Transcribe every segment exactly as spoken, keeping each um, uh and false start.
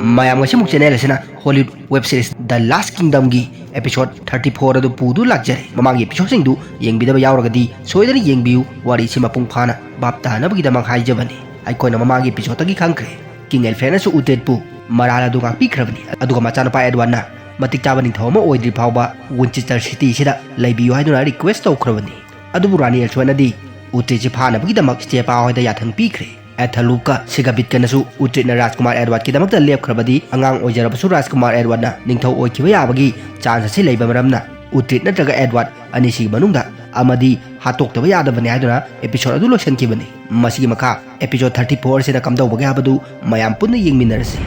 ꯃꯌꯥꯝ, ꯉꯁꯤꯃꯨꯛ channel ꯑꯁꯤꯅ Hollywood web series The Last Kingdomꯒꯤ episode thirty four ꯑꯗꯨ ꯄꯨꯗꯨ ꯂꯥꯛꯆꯔꯦ꯫ ꯃꯃꯥꯡꯒꯤ episodeꯁꯤꯡꯗꯨ ꯌꯦꯡꯕꯤꯗꯕ ꯌꯥꯎꯔꯒꯗꯤ ꯁꯣꯏꯗꯅ ꯌꯦꯡꯕꯤꯌꯨ꯫ ꯋꯥꯔꯤꯁꯤ ꯃꯄꯨꯡ ꯐꯥꯅ ꯚꯥꯞ ꯇꯥꯅꯕꯒꯤꯗꯃꯛ ꯍꯥꯏꯖꯕꯅꯤ꯫ ꯑꯩꯈꯣꯏꯅ ꯃꯃꯥꯡꯒꯤ episodeꯇꯒꯤ ꯈꯪꯈ꯭ꯔꯦ, King Alfredꯅꯁꯨ Uhtredꯄꯨ ꯃꯔꯥꯜ ꯑꯗꯨ ꯉꯥꯛꯄꯤꯈ꯭ꯔꯕꯅꯤ, ꯑꯗꯨꯒ ꯃꯆꯥꯅꯨꯄꯥ Edwardꯅ ꯃꯇꯤꯛ ꯆꯥꯕ ꯅꯤꯡꯊꯧ ꯑꯃ ꯑꯣꯏꯗ꯭ꯔꯤ ꯐꯥꯎꯕ Winchester Cityꯁꯤꯗ ꯂꯩꯕꯤꯌꯨ ꯍꯥꯏꯗꯨꯅ request ꯇꯧꯈ꯭ꯔꯕꯅꯤ꯫ ꯑꯗꯨꯕꯨ ꯔꯥꯅꯤ ꯑꯦꯜꯁꯣꯏꯅꯗꯤ Uhtredꯁꯤ ꯐꯥꯅꯕꯒꯤꯗꯃꯛ ꯁ꯭ꯇꯦꯄꯥ ꯍꯣꯏꯗ ꯌꯥꯊꯪ ꯄꯤꯈ꯭ꯔꯦ꯫ ꯑꯦꯊꯂꯨꯞꯀ ꯁꯤꯒꯕꯤꯠꯀꯅꯁꯨ ꯎꯇ꯭ꯔꯤꯠꯅ ꯔꯥꯖꯀꯨꯃꯥꯔ ꯑꯦꯗꯋꯥꯔꯗꯀꯤꯗꯃꯛꯇ ꯂꯦꯞꯈ꯭ꯔꯕꯗꯤ, ꯑꯉꯥꯡ ꯑꯣꯏꯖꯔꯕꯁꯨ ꯔꯥꯖꯀꯨꯃꯥꯔ ꯑꯦꯗꯋꯥꯔꯗꯅ ꯅꯤꯡꯊꯧ ꯑꯣꯏꯈꯤꯕ ꯌꯥꯕꯒꯤ chance ꯑꯁꯤ ꯂꯩꯕ ꯃꯔꯝꯅ, ꯎꯇ꯭ꯔꯤꯠ ꯅꯠꯇ꯭ꯔꯒ ꯑꯦꯗꯋꯥꯔꯗ ꯑꯅꯤꯁꯤꯒꯤ ꯃꯅꯨꯡꯗ ꯑꯃꯗꯤ ꯍꯥꯠꯇꯣꯛꯇꯕ ꯌꯥꯗꯕꯅꯤ ꯍꯥꯏꯗꯨꯅ episode ꯑꯗꯨ ꯂꯣꯏꯁꯤꯟꯈꯤꯕꯅꯤ꯫ ꯃꯁꯤꯒꯤ ꯃꯈꯥ episode thirty four ꯑꯁꯤꯗ ꯀꯝꯗꯧꯕꯒꯦ ꯍꯥꯏꯕꯗꯨ ꯃꯌꯥꯝ ꯄꯨꯟꯅ ꯌꯦꯡꯃꯤꯟꯅꯔꯁꯤ꯫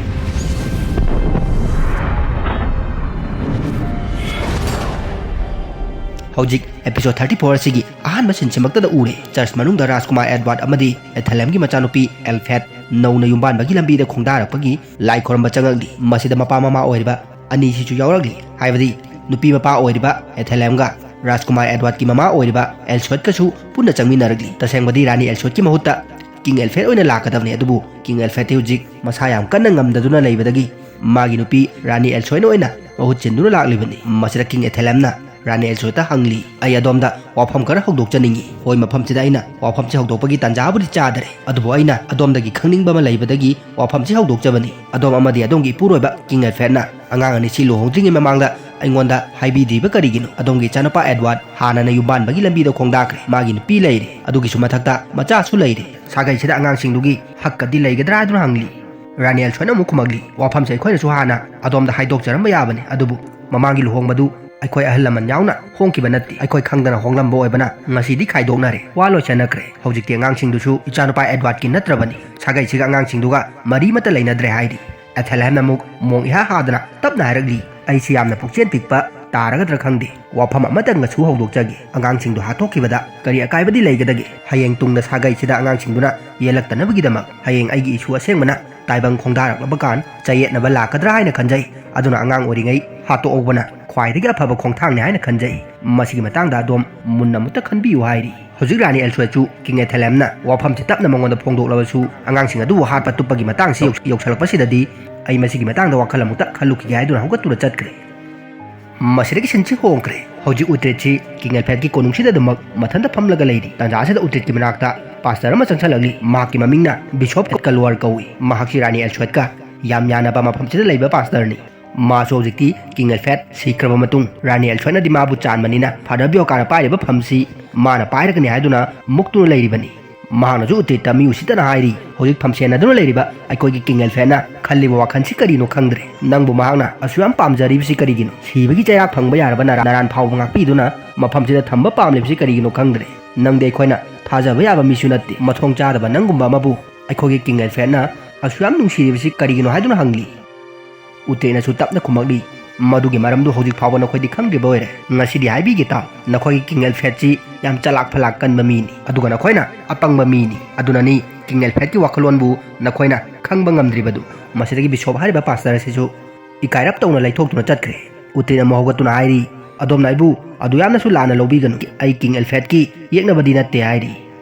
ꯍꯧꯖꯤꯛ episode thirty four ꯑꯁꯤꯒꯤ ꯑꯍꯥꯟꯕ sceneꯁꯤꯃꯛꯇꯗ ꯎꯔꯦ꯫ Church ꯃꯅꯨꯡꯗ ꯔꯥꯖꯀꯨꯃꯥꯔ ꯑꯦꯗꯋꯥꯔꯗ ꯑꯃꯗꯤ ꯑꯦꯊꯦꯂꯦꯝꯒꯤ ꯃꯆꯥꯅꯨꯄꯤ ꯑꯦꯜꯐꯦꯠ ꯅꯧꯅ ꯌꯨꯝꯕꯥꯟꯕꯒꯤ ꯂꯝꯕꯤꯗ ꯈꯣꯡꯗꯥꯔꯛꯄꯒꯤ ꯂꯥꯏ ꯈꯣꯏꯔꯝꯕ ꯆꯪꯉꯛꯂꯤ꯫ ꯃꯁꯤꯗ ꯃꯄꯥ ꯃꯃꯥ ꯑꯣꯏꯔꯤꯕ ꯑꯅꯤꯁꯤꯁꯨ ꯌꯥꯎꯔꯛꯂꯤ, ꯍꯥꯏꯕꯗꯤ ꯅꯨꯄꯤ ꯃꯄꯥ ꯑꯣꯏꯔꯤꯕ ꯑꯦꯊꯦꯂꯦꯝꯒ ꯔꯥꯖꯀꯨꯃꯥꯔ ꯑꯦꯗꯋꯥꯔꯗꯀꯤ ꯃꯃꯥ ꯑꯣꯏꯔꯤꯕ ꯑꯦꯜꯁꯣꯏꯠꯀꯁꯨ ꯄꯨꯟꯅ ꯆꯪꯃꯤꯟꯅꯔꯛꯂꯤ꯫ ꯇꯁꯦꯡꯕꯗꯤ ꯔꯥꯅꯤ ꯑꯦꯜꯁꯣꯏꯠꯀꯤ ꯃꯍꯨꯠꯇ ꯀꯤꯡ ꯑꯦꯜꯐ꯭ꯔꯦꯗ ꯑꯣꯏꯅ ꯂꯥꯛꯀꯗꯕꯅꯤ, ꯑꯗꯨꯕꯨ ꯀꯤꯡ ꯑꯦꯜꯐ꯭ꯔꯦꯗꯇꯤ ꯍꯧꯖꯤꯛ ꯃꯁꯥ ꯌꯥꯝ ꯀꯟꯅ ꯉꯝꯗꯗꯨꯅ ꯂꯩꯕꯗꯒꯤ ꯃꯥꯒꯤ ꯅꯨꯄꯤ ꯔꯥꯅꯤ ꯑꯦꯜꯁꯣꯏꯠꯅ ꯑꯣꯏꯅ ꯃꯍꯨꯠ ꯁꯤꯟꯗꯨꯅ ꯂꯥꯛꯂꯤꯕꯅꯤ꯫ ꯃꯁꯤꯗ ꯀꯤꯡ ꯑꯦꯊꯦꯂꯦꯝꯅ ꯔꯥꯅꯤ ꯑꯦꯜꯁꯣꯏꯠꯇ ꯍꯪꯂꯤ, "ꯑꯩ ꯑꯗꯣꯝꯗ ꯋꯥꯐꯝ ꯈꯔ ꯍꯧꯗꯣꯛꯆꯅꯤꯡꯏ꯫ ꯍꯣꯏ, ꯃꯐꯝꯁꯤꯗ ꯑꯩꯅ ꯋꯥꯐꯝꯁꯤ ꯍꯧꯗꯣꯛꯄꯒꯤ ꯇꯥꯟꯖꯥꯕꯨꯗꯤ ꯆꯥꯗꯔꯦ, ꯑꯗꯨꯕꯨ ꯑꯩꯅ ꯑꯗꯣꯝꯗꯒꯤ ꯈꯪꯅꯤꯡꯕ ꯑꯃ ꯂꯩꯕꯗꯒꯤ ꯋꯥꯐꯝꯁꯤ ꯍꯧꯗꯣꯛꯆꯕꯅꯤ꯫ ꯑꯗꯣꯝ ꯑꯃꯗꯤ ꯑꯗꯣꯝꯒꯤ ꯏꯄꯨꯔꯣꯏꯕ ꯀꯤꯡ ꯑꯦꯜꯐ꯭ꯔꯦꯗꯅ ꯑꯉꯥꯡ ꯑꯅꯤꯁꯤ ꯂꯨꯍꯣꯡꯗ꯭ꯔꯤꯉꯩ ꯃꯃꯥꯡꯗ ꯑꯩꯉꯣꯟꯗ ꯍꯥꯏꯕꯤꯗ꯭ꯔꯤꯕ ꯀꯔꯤꯒꯤꯅꯣ? ꯑꯗꯣꯝꯒꯤ ꯏꯆꯥꯅꯨꯄꯥ ꯑꯦꯗꯋꯥꯔꯗ ꯍꯥꯟꯅꯅ ꯌꯨꯝꯕꯥꯟꯕꯒꯤ ꯂꯝꯕꯤꯗ ꯈꯣꯡꯗꯥꯈ꯭ꯔꯦ꯫ ꯃꯥꯒꯤ ꯅꯨꯄꯤ ꯂꯩꯔꯦ, ꯑꯗꯨꯒꯤꯁꯨ ꯃꯊꯛꯇ ꯃꯆꯥꯁꯨ ꯂꯩꯔꯦ꯫ ꯁꯥꯒꯩꯁꯤꯗ ꯑꯉꯥꯡꯁꯤꯡꯗꯨꯒꯤ ꯍꯛꯀꯗꯤ ꯂꯩꯒꯗ꯭ꯔꯥ?" ꯍꯥꯏꯗꯨꯅ ꯍꯪꯂꯤ꯫ ꯔꯥꯅꯤ ꯑꯦꯜꯁꯣꯏꯅ ꯑꯃꯨꯛ ꯈꯨꯝꯃꯛꯂꯤ, "ꯋꯥꯐꯝꯁꯦ ꯑꯩꯈꯣꯏꯅꯁꯨ ꯍꯥꯟꯅ ꯑꯗꯣꯝꯗ ꯍꯥꯏꯗꯣꯛꯆꯔꯝꯕ ꯌꯥꯕꯅꯤ, ꯑꯗꯨꯕꯨ ꯃꯃꯥꯡꯒꯤ ꯂꯨꯍꯣꯡꯕꯗꯨ ꯑꯩꯈꯣꯏ ꯑꯍꯜ ꯂꯃꯟ ꯌꯥꯎꯅ ꯍꯣꯡꯈꯤꯕ ꯅꯠꯇꯦ꯫ ꯑꯩꯈꯣꯏ ꯈꯪꯗꯅ ꯍꯣꯡꯂꯝꯕ ꯑꯣꯏꯕꯅ ꯉꯁꯤꯗꯤ ꯈꯥꯏꯗꯣꯛꯅꯔꯦ꯫ ꯋꯥ ꯂꯣꯏꯁꯟꯅꯈ꯭ꯔꯦ꯫ ꯍꯧꯖꯤꯛꯇꯤ ꯑꯉꯥꯡꯁꯤꯡꯗꯨꯁꯨ ꯏꯆꯥꯅꯨꯄꯥ ꯑꯦꯗꯋꯥꯔꯗꯀꯤ ꯅꯠꯇ꯭ꯔꯕꯅꯤ꯫ ꯁꯥꯒꯩꯁꯤꯒ ꯑꯉꯥꯡꯁꯤꯡꯗꯨꯒ ꯃꯔꯤ ꯑꯃꯠꯇ ꯂꯩꯅꯗ꯭ꯔꯦ" ꯍꯥꯏꯔꯤ꯫ ꯑꯦꯊꯦꯂꯦꯝꯅ ꯑꯃꯨꯛ ꯃꯣꯡ ꯏꯍꯥ ꯍꯥꯗꯅ ꯇꯞꯅ ꯍꯥꯏꯔꯛꯂꯤ, "ꯑꯩꯁꯤ ꯌꯥꯝꯅ ꯄꯨꯛꯆꯦꯜ ꯄꯤꯛꯄ ꯇꯥꯔꯒꯗ꯭ꯔꯥ ꯈꯪꯗꯦ꯫ ꯋꯥꯐꯝ ꯑꯃꯇꯪꯒꯁꯨ ꯍꯧꯗꯣꯛꯆꯒꯦ꯫ ꯑꯉꯥꯡꯁꯤꯡꯗꯨ ꯍꯥꯠꯇꯣꯛꯈꯤꯕꯗ ꯀꯔꯤ ꯑꯀꯥꯏꯕꯗꯤ ꯂꯩꯒꯗꯒꯦ? ꯍꯌꯦꯡ ꯇꯨꯡꯗ ꯁꯥꯒꯩꯁꯤꯗ ꯑꯉꯥꯡꯁꯤꯡꯗꯨꯅ ꯌꯦꯜꯂꯛꯇꯅꯕꯒꯤꯗꯃꯛ ꯍꯌꯦꯡ ꯑꯩꯒꯤ ꯏꯁꯨ ꯑꯁꯦꯡꯕꯅ ꯇꯥꯏꯕꯪ ꯈꯣꯡꯗꯥꯔꯛꯂꯕ ꯀꯥꯟ ꯆꯌꯦꯠꯅꯕ ꯂꯥꯛꯀꯗ꯭ꯔꯥ ꯍꯥꯏꯅ ꯈꯟꯖꯩ꯫ ꯑꯗꯨꯅ ꯑꯉꯥꯡ ꯑꯣꯏꯔꯤꯉꯩ ꯍꯥꯠꯇꯣꯛꯍꯧꯕꯅ ꯈ꯭ꯋꯥꯏꯗꯒꯤ ꯑꯐꯕ ꯈꯣꯡꯊꯥꯡꯅꯤ ꯍꯥꯏꯅ ꯈꯟꯖꯩ꯫ ꯃꯁꯤꯒꯤ ꯃꯇꯥꯡꯗ ꯑꯗꯣꯝ ꯃꯨꯟꯅ ꯑꯃꯨꯛꯇ ꯈꯟꯕꯤꯌꯨ" ꯍꯥꯏꯔꯤ꯫ ꯍꯧꯖꯤꯛ ꯔꯥꯅꯤ ꯑꯦꯜꯁꯣꯏꯠꯁꯨ ꯀꯤꯡ ꯑꯦꯊꯦꯂꯦꯝꯅ ꯋꯥꯐꯝꯁꯤ ꯇꯞꯅ ꯃꯉꯣꯟꯗ ꯐꯣꯡꯗꯣꯛꯂꯕꯁꯨ, ꯑꯉꯥꯡꯁꯤꯡ ꯑꯗꯨꯕꯨ ꯍꯥꯠꯄ ꯇꯨꯞꯄꯒꯤ ꯃꯇꯥꯡꯁꯤ ꯌꯧ-, ꯌꯧꯁꯜꯂꯛꯄꯁꯤꯗꯗꯤ ꯑꯩ ꯃꯁꯤꯒꯤ ꯃꯇꯥꯡꯗ ꯋꯥꯈꯜ ꯑꯃꯨꯛꯇ ꯈꯜꯂꯨꯈꯤꯒꯦ" ꯍꯥꯏꯗꯨꯅ ꯍꯧꯒꯠꯇꯨꯅ ꯆꯠꯈ꯭ꯔꯦ꯫ ꯃꯁꯤꯗꯒꯤ ꯁꯤꯟꯁꯤ ꯍꯣꯡꯈ꯭ꯔꯦ꯫ ꯍꯧꯖꯤꯛ ꯎꯇ꯭ꯔꯤꯠꯁꯤ ꯀꯤꯡ ꯑꯦꯜꯐ꯭ꯔꯦꯗꯀꯤ ꯀꯣꯅꯨꯡꯁꯤꯗ ꯑꯗꯨꯃꯛ ꯃꯊꯟꯇ ꯐꯝꯂꯒ ꯂꯩꯔꯤ꯫ ꯇꯥꯟꯖꯥ ꯑꯁꯤꯗ ꯎꯇ꯭ꯔꯤꯠꯀꯤ ꯃꯅꯥꯛꯇ ꯄꯥꯁꯇꯔ ꯑꯃ ꯆꯪꯁꯜꯂꯛꯂꯤ꯫ ꯃꯍꯥꯛꯀꯤ ꯃꯃꯤꯡꯅ ꯕꯤꯁꯣꯞ ꯑꯦꯠꯀꯜꯋꯥꯔ ꯀꯧꯏ꯫ ꯃꯍꯥꯛꯁꯤ ꯔꯥꯅꯤ ꯑꯦꯜꯁ꯭ꯋꯦꯠꯀ ꯌꯥꯝ ꯌꯥꯅꯕ ꯃꯐꯝꯁꯤꯗ ꯂꯩꯕ ꯄꯥꯁꯇꯔꯅꯤ꯫ ꯃꯥꯁꯨ ꯍꯧꯖꯤꯛꯇꯤ ꯀꯤꯡ ꯑꯦꯜꯐ꯭ꯔꯦꯗ ꯁꯤꯈ꯭ꯔꯕ ꯃꯇꯨꯡ ꯔꯥꯅꯤ ꯑꯦꯜꯁ꯭ꯋꯦꯠꯅꯗꯤ ꯃꯥꯕꯨ ꯆꯥꯟꯕꯅꯤꯅ ꯐꯥꯗꯔ ꯕꯤꯌꯣꯀꯥꯅ ꯄꯥꯏꯔꯤꯕ ꯐꯝꯁꯤ ꯃꯥꯅ ꯄꯥꯏꯔꯒꯅꯤ ꯍꯥꯏꯗꯨꯅ ꯃꯨꯛꯇꯨꯅ ꯂꯩꯔꯤꯕꯅꯤ꯫ ꯃꯍꯥꯛꯅꯁꯨ ꯎꯇ꯭ꯔꯤꯠꯇ ꯃꯤ ꯎꯁꯤꯠꯇꯅ ꯍꯥꯏꯔꯤ, "ꯍꯧꯖꯤꯛ ꯐꯝ ꯁꯦꯟꯅꯗꯨꯅ ꯂꯩꯔꯤꯕ ꯑꯩꯈꯣꯏꯒꯤ ꯀꯤꯡ ꯑꯦꯜꯐ꯭ꯔꯦꯗꯅ ꯈꯜꯂꯤꯕ ꯋꯥꯈꯜꯁꯤ ꯀꯔꯤꯅꯣ ꯈꯪꯗ꯭ꯔꯦ꯫ ꯅꯪꯕꯨ ꯃꯍꯥꯛꯅ ꯑꯁꯨꯛ ꯌꯥꯝ ꯄꯥꯝꯖꯔꯤꯕꯁꯤ ꯀꯔꯤꯒꯤꯅꯣ? ꯁꯤꯕꯒꯤ ꯆꯩꯔꯥꯛ ꯐꯪꯕ ꯌꯥꯔꯕ ꯅꯔꯥ-, ꯅꯔꯥꯟ ꯐꯥꯎꯕ ꯉꯥꯛꯄꯤꯗꯨꯅ ꯃꯐꯝꯁꯤꯗ ꯊꯝꯕ ꯄꯥꯝꯂꯤꯕꯁꯤ ꯀꯔꯤꯒꯤꯅꯣ ꯈꯪꯗ꯭ꯔꯦ꯫ ꯅꯪꯗꯤ ꯑꯩꯈꯣꯏꯅ ꯊꯥꯖꯕ ꯌꯥꯕ ꯃꯤꯁꯨ ꯅꯠꯇꯦ꯫ ꯃꯊꯣꯡ ꯆꯥꯗꯕ ꯅꯪꯒꯨꯝꯕ ꯑꯃꯕꯨ ꯑꯩꯈꯣꯏꯒꯤ ꯀꯤꯡ ꯑꯦꯜꯐ꯭ꯔꯦꯗꯅ ꯑꯁꯨꯛ ꯌꯥꯝ ꯅꯨꯡꯁꯤꯔꯤꯕꯁꯤ ꯀꯔꯤꯒꯤꯅꯣ?" ꯍꯥꯏꯗꯨꯅ ꯍꯪꯂꯤ꯫ ꯎꯇ꯭ꯔꯤꯠꯅꯁꯨ ꯇꯞꯅ ꯈꯨꯝꯃꯛꯂꯤ, "ꯃꯗꯨꯒꯤ ꯃꯔꯝꯗꯨ ꯍꯧꯖꯤꯛ ꯐꯥꯎꯕ ꯅꯈꯣꯏꯗꯤ ꯈꯪꯗ꯭ꯔꯤꯕ ꯑꯣꯏꯔꯦ꯫ ꯉꯁꯤꯗꯤ ꯍꯥꯏꯕꯤꯒꯦ ꯇꯥꯎ, ꯅꯈꯣꯏꯒꯤ ꯀꯤꯡ ꯑꯦꯜꯐ꯭ꯔꯦꯗꯁꯤ ꯌꯥꯝ ꯆꯂꯥꯛ ꯐꯂꯥꯛ ꯀꯟꯕ ꯃꯤꯅꯤ, ꯑꯗꯨꯒ ꯅꯈꯣꯏꯅ ꯑꯄꯪꯕ ꯃꯤꯅꯤ꯫ ꯑꯗꯨꯅꯅꯤ ꯀꯤꯡ ꯑꯦꯜꯐ꯭ꯔꯦꯗꯀꯤ ꯋꯥꯈꯜꯂꯣꯟꯕꯨ ꯅꯈꯣꯏꯅ ꯈꯪꯕ ꯉꯝꯗ꯭ꯔꯤꯕꯗꯨ꯫" ꯃꯁꯤꯗꯒꯤ ꯕꯤꯁꯣꯞ ꯍꯥꯏꯔꯤꯕ ꯄꯥꯁꯇꯔ ꯑꯁꯤꯁꯨ ꯏꯀꯥꯏꯔꯞ ꯇꯧꯅ ꯂꯩꯊꯣꯛꯇꯨꯅ ꯆꯠꯈ꯭ꯔꯦ꯫ ꯎꯇ꯭ꯔꯤꯠ ꯑꯃꯨꯛ ꯍꯧꯒꯠꯇꯨꯅ ꯍꯥꯏꯔꯤ, "ꯑꯗꯣꯝꯅ ꯑꯩꯕꯨ ꯑꯗꯨ ꯌꯥꯝꯅꯁꯨ ꯂꯥꯟꯅ ꯂꯧꯕꯤꯒꯅꯨ꯫ ꯑꯩ ꯀꯤꯡ ꯑꯦꯜꯐ꯭ꯔꯦꯗꯀꯤ ꯌꯦꯛꯅꯕꯗꯤ ꯅꯠꯇꯦ" ꯍꯥꯏꯔꯤ꯫